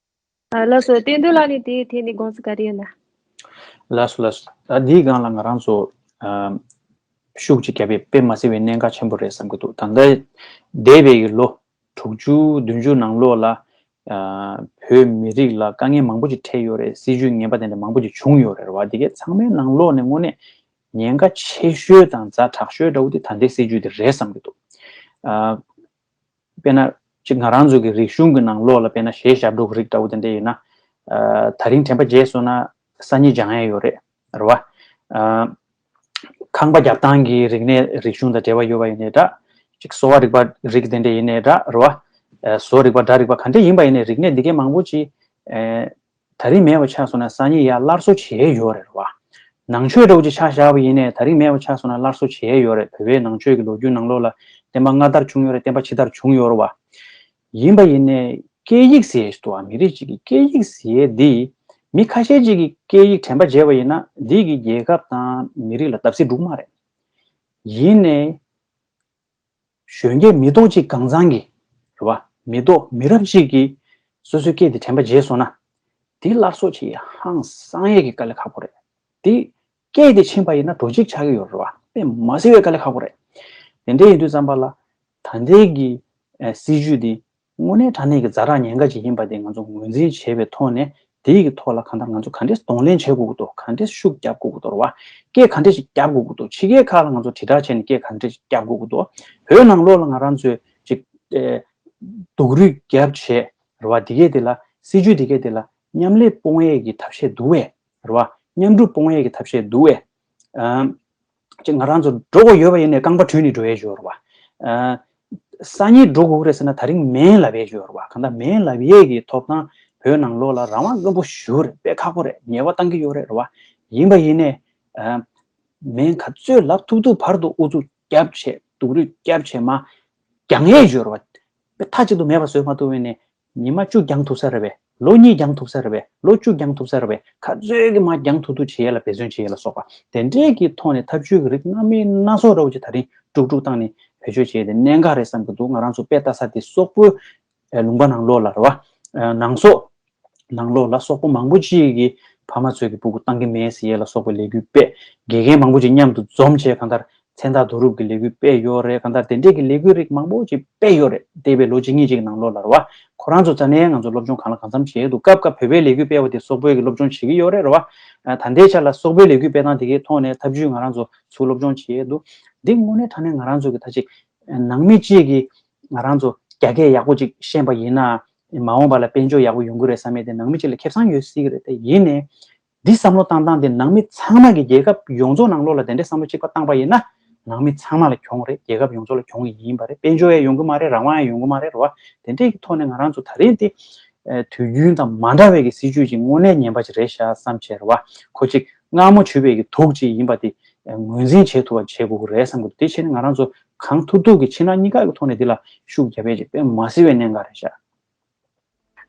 ཨ་ལགས་སོ། བསྟན་དོན་ལགས་ནས་དེའི་ཐད་ནས་དགོངས་ཚུལ་ག་རེ་ཡོད་ན། ལགས་སོ་ལགས་སོ། ད་འདིའི་སྒང་ལ་ང་རང་ཚོ་ཨ་ཤུགས་ཅིག་བརྒྱབ་པས་དཔེ་མ་སྲིད་པའི་གནད་འགག་ཆེན་པོ་རེད་བསམ་གྱི་འདུག། ད་ལྟ་འདས་པའི་ལོ་དྲུག་ཅུ་བདུན་ཅུ་ནང་ལོགས་ལ་ཨ་བོད་མི་རིགས་ལ་དཀའ་ངལ་མང་པོ་ཅིག་འཕྲད་ཡོད་རེད། སྲིད་ཇུས་ངན་པ་དེ་འདྲ་མང་པོ་ཅིག་བྱུང་ཡོད་རེད་བ། དེ་གའི་ཚང་མའི་ནང་ལོགས་ནས་དངོས་གནས་ཉེན་ཁ་ཆེ་ཤོས་དང་ཛ་དྲག་ཤོས་འདྲ་བོ་དེ་ད་ལྟའི་སྲིད་ཇུས་དེ་རེད་བསམ་གྱི་འདུག། ཨ་དཔེར་ན་ཅིག་ང་རང་ཚོ་གི་རིག་གཞུང་གི་ནང་ལོགས་ལ་དཔེར་ན་གཞས་ཞབས་བྲོ་གི་རིགས་འདྲ་བོ་དེ་འདྲ་ཡིན་ན། ཨ་དེ་རིང་དྲན་པ་བརྗེད་སོང་ན་སང་ཉིན་སྦྱང་ཡས་ཡོད་རེད། རེད་བ། ཨ་ཁང་པ་རྒྱབ་སྟངས་ཀྱི་རིག་གནས་རིག་གཞུང་དང་འབྲེལ་བ་ཡོད་པ་ཡིན་ནའི་འདྲ། ཅིག་གསོ་བ་རིག་པ་རིགས་དེ་འདྲ་ཡིན་ནའི་འདྲ། རེད་བ། ཨ་བཟོ་རིག་པ་སྒྲ་རིག་པ་ག་འདྲ་ཡིན་པ་ཡིན་ནའི་རིག་གནས་འདི་གའི་མང་པོ་ཅིག་ཨ་ད་རིང་མེད་པ་ཆགས་སོང་ན་སང་ཉིན་ཡར་སླར་གསོ་བྱེད་ཡས་ཡོད་རེད་བ། ནང་ཆོས་འདྲ་བོ་ཅིག་ཆ་བཞག་པ་ཡིན་ནའི་ད་རིང་མེད་པ་ཆགས་སོང་ན་སླར་གསོ་བྱེད་ཡས་ཡོད་རེད། བོད་པའི་ནང་ཆོས་ཀྱི་ལོ་རྒྱུས་ནང་ལོགས་ལ་བསྟན་པ་སྔ་དར་བྱུང་ཡོད་རེད། བསྟན་པ་ཕྱི་དར་བྱུང་ཡོད་རེད་བ། ཡིན་པ་ཡིན་ནའི་སྐད་ཡིག་ཟེར་ཡས་ཞིག་འདུག་བ། མི་རིགས་གཅིག་གི་སྐད་ཡིག་ཟེར་ཡས་འདི་མི་ཁ་ཤས་ཅིག་གི་སྐད་ཡིག་དྲན་པ་བརྗེད་པ་ཡིན་ན་འདི་གི་རྒྱལ་ཁབ་དང་མི་རིགས་ལ་བརྡབ་གསིག་འགྲོ་གི་མ་རེད། ཡིན་ནའི་གཞོན་སྐྱེས་མི་ཐོག་གཅིག་གང་ཚང་གི་རེད་བ། མི་ཐོག་མི་རབས་གཅིག་གིས་སོ་སོའི་སྐད་དེ་དྲན་པ་བརྗེད་སོང་ན། དེ་སླར་གསོ་བྱེད་ཡ་ཧང་སང་ཡས་ཀྱི་དཀའ་ལས་ཁག་པོ་རེད། དེ་སྐད་དེ་ཕྱིན་པ་ཡིན་ན་འགྲོ་འཇིག་ཆགས་ཀྱི་ཡོད་རེད་བ། དཔེ་མ་སྲིད་པའི་དཀའ་ལས་ཁག་པོ་རེད། དེ་འདྲ་ཡིན་དུས་ཙམ་པ་ལ་ད་ལྟའི་གི་ཨ་སྲིད་ཇུས་འདི་དངོས་གནས་དྲང་གནས་ཀྱི་ཛ་དྲག་ཉེན་ཁ་ཅིག་ཡིན་པ་དེ་ང་ཚོ་ངོས་འཛིན་བྱས་པའི་ཐོག་ནས། དེའི་གི་ཐོག་ལ་གང་ལྟར་ང་ཚོ་ག་འདྲས་གདོང་ལེན་བྱེད་དགོས་ཀྱི་འདུག། ག་འདྲས་ཤུགས་རྒྱབ་དགོས་ཀྱི་འདུག་རེད་བ། སྐད་ག་འདྲས་ཤིག་རྒྱབ་དགོས་ཀྱི་འདུག། ཕྱི་རྒྱལ་ཁག་ལ་ང་ཚོ་དྲིལ་བསྒྲགས་བྱས་ནས་སྐད་ག་འདྲས་ཤིག་རྒྱབ་དགོས་ཀྱི་འདུག། བོད་ནང་ལོགས་ལ་ང་རང་ཚོས་ཅིག་ཨེ་སྡུག་རུས་རྒྱབ་བྱས་རེད་བ། དེ་གས་དེ་ལ་སྲིད་ཇུས་དེ་གས་དེ་ལ་མཉམ་ལས་སྤོང་ཡས་ཀྱི་ཐབས་ཤེས་འདུག་བས། རེད་བ། མཉམ་རུབ་སྤོང་ཡས་ཀྱི་ཐབས་ཤེས་འདུག་བས། ཨམ། ཅིག་ང་རང་ཚོ་འགྲོ་དགོས་ཡོད་པ་ཡིན་ནའི་རྐང་པ་དྲུད་ནས་འགྲོ་ཡས་ཡོད་རེད་བ། ཨ། སང་ཉིན་འགྲོ་དགོས་རེད་ཟེར་ན་ད་རིང་མིན་ལབ་ཡས་ཡོད་རེད་བ། གང་ལྟར་མིན་ལབ་ཡས་ཀྱི་ཐོབ་ཐང་བོད་ནང་ལོགས་ལ་རང་དབང་རྣོན་པོ་ཞེ་པོ་རེད། དཔེ་ཁག་པོ་རེད། ཉེས་པ་བཏང་གི་ཡོད་རེད། རེད་བ། ཡིན་པ་ཡིན་ནའི། ཨ། མིན་ག་ཚོད་ལབ་ཐུབ་ཐུབ་བར་དུ་ཨུ་ཚུགས་རྒྱབ་བྱས། སྡུག་རུས་རྒྱབ་བྱས་མ་རྒྱང་ཡས་ཡོད་རེད་བ། དཔེ་མཐའ་གཅིག་ཏུ་མེད་པ་བཟོས་མ་ཐུབ་པ་ཡིན་ནའི། ཉི་མ་བཅུ་རྒྱང་ཐུབ་ས་རེད་པས། ལོ་གཉིས་རྒྱང་ཐུབ་ས་རེད་པས། ལོ་བཅུ་རྒྱང་ཐུབ་ས་རེད་པས། ག་ཚོད་ཀྱི་མ་རྒྱང་ཐུབ་ཐུབ་བྱེད་ཡས་ལ་འབད་བརྩོན་བྱེད་ཡས་ལ་སོགས་པ་དེ་འདྲས་ཀྱི་ཐོག་ནས་ཐབས་ཇུས་ཀྱི་རིགས་སྣ་མིན་སྣ་ཚོགས་འདྲ་བོ་ཅིག་ད་རིང་དཀྲུག་དཀྲུག་བཏང་ནས་བེད་སྤྱོད་བྱས་ཏེ་གནད་འགག་རེད་བསམ་གྱི་འདུག། ང་རང་ཚོ་དཔེ་ལྟ་ས་དེ་སོག་པོའི་ལུང་པ་ནང་ལོགས་ལ་རེད་བ། ནང་སོག་ནང་ལོགས་ལ་སོག་པོ་མང་པོ་ཅིག་གིས་ཕ་མ་ཚོས་ཀྱི་སྤུ་གུ་བཏང་གི་མེད་ཟེར་ཡས་ལ་སོགས་པའི་ལས་འགུལ་སྤེལ། དགེ་རྒན་མང་པོ་ཅིག་མཉམ་དུ་འཛོམས་བྱས་གང་ལྟར། མཚན་རྟགས་བསྡུ་རུབ་ཀྱི་ལས་འགུལ་སྤེལ་ཡོད་རེད། གང་ལྟར་དེ་འདྲས་ཀྱི་ལས་འགུལ་རིགས་མང་པོ་ཅིག་སྤེལ་ཡོད་རེད། འདས་པའི་ལོ་གཅིག་གཉིས་ཅིག་ནང་ལོགས་ལ་རེད་བ། ཁོ་རང་ཚོ་རྩ་ནས་ང་ཚོ་སློབ་སྦྱོང་གང་ལ་གང་འཚམ་བྱས་འདུག། སྐབས་སྐབས་བོད་པའི་ལས་འགུལ་སྤེལ་བ་དེ་སོག་པོའི་གི་སློབ་སྦྱོང་བྱེད་ཀྱི་ཡོད་རེད། རེད་བ། ད་ལྟའི་ཆ་ལ་སོག་པོའི་ལས་འགུལ་སྤེལ་སྟངས་དེ་གའི་ཐོག་ནས་ཐབས་ཇུས་ང་རང་ཚོ་ཚུར་སློབ་སྦྱོང་བྱས་འདུག། འདི་དངོས་གནས་དྲང་གནས་ང་རང་ཚོ་གི་ད་ཅིག་ནང་མི་གཅིག་གིས་ང་རང་ཚོ་རྒྱ་སྐད་ཡག་པོ་ཅིག་ཤེས་པ་ཡིན་ན། མ་འོངས་པ་ལ་དཔལ་འབྱོར་ཡག་པོ་ཡོང་གི་རེད་བསམ་ཡས་དེ་ནང་མི་གཅིག་ལ་ཁེ་བཟང་ཡོད་སྲིད་ཀྱི་རེད། དེ་ཡིན་ནའི། འདི་བསམ་བློ་བཏང་སྟངས་དེ་ནང་མི་ཚང་མ་གི་རྒྱལ་ཁབ་ཡོངས་རྫོགས་ནང་ལོགས་ལ་དེ་འདྲའི་བསམ་བློ་གཅིག་པ་བཏང་པ་ཡིན་ན། ནང་མི་ཚང་མ་ལ་གྱོང་རེད། རྒྱལ་ཁབ་ཡོངས་རྫོགས་ལ་གྱོང་ཡིན་པ་རེད། དཔལ་འབྱོར་ཡང་ཡོང་གི་མ་རེད། རང་དབང་ཡང་ཡོང་གི་མ་རེད། རེད་བ། དེ་འདྲའི་གི་ཐོག་ནས་ང་རང་ཚོ་ད་རེས་དེ་ཨ་དུས་རྒྱུན་དང་མ་འདྲ་བའི་གི་སྲིད་ཇུས་ཅིག་དངོས་གནས་ངན་པ་ཅིག་རེད་ཤག་བསམ་བྱས། རེད་བ། ཁོ་ཅིག་སྔ་མོ་བྱུས་པའི་གི་དུག་ཅིག་ཡིན་པ་དེ་ངོས་འཛིན་བྱེད་ཐུབ་པ་བྱེད་དགོས་ཀྱི་རེད་བསམ་གི་འདུག། དེ་བྱས་ནས་ང་རང་ཚོ་གང་ཐུབ་ཐུབ་ཀྱིས་ཕྱི་ནང་གཉིས་ཀ་གི་ཐོག་ནས་འདི་ལ་ཤུགས་རྒྱབ་ཡས་ཅིག་དཔེ་མ་སྲིད་པའི་གནད་འགག་རེད་ཤག།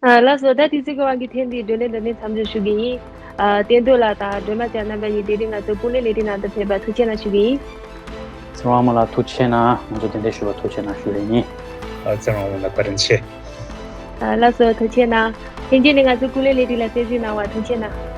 ཨ་ལགས་སོ། ད་དུས་ཚོད་ཀྱི་དབང་གིས་ཐེངས་འདིའི་བགྲོ་གླེང་འདི་ནས་མཚམས་འཇོག་ཞུ་གི་ཡིན། ཨ་བསྟན་དོན་ལགས་དང་སྒྲོལ་མ་ལྕམ་རྣམ་པ་གཉིས་དེ་རིང་ང་ཚོ་སྐུ་ངོ་ལས་རིམ་ནང་དུ་ཕེབས་པར་ཐུགས་རྗེ་གནང་ཞུ་གི་ཡིན། ཚེ་རིང་དབང་མོ་ལགས་ཐུགས་རྗེ་གནང་། ང་ཚོ་གདན་འདྲེན་ཞུས་པར་ཐུགས་རྗེ་གནང་ཞུ་ཡས་ཡིན། ཨ་ཚེ་རིང་དབང་མོ་ལགས་བཀའ་དྲིན་ཆེ། ཨ་ལགས་སོ། ཐུགས་རྗེ་གནང་། ལྷན་རྒྱས་ནས་ང་ཚོ་སྐུ་ངོ་ལས་རིམ་ལ་གསན་གཟིགས་གནང་བར་ཐུགས་རྗེ་གནང་།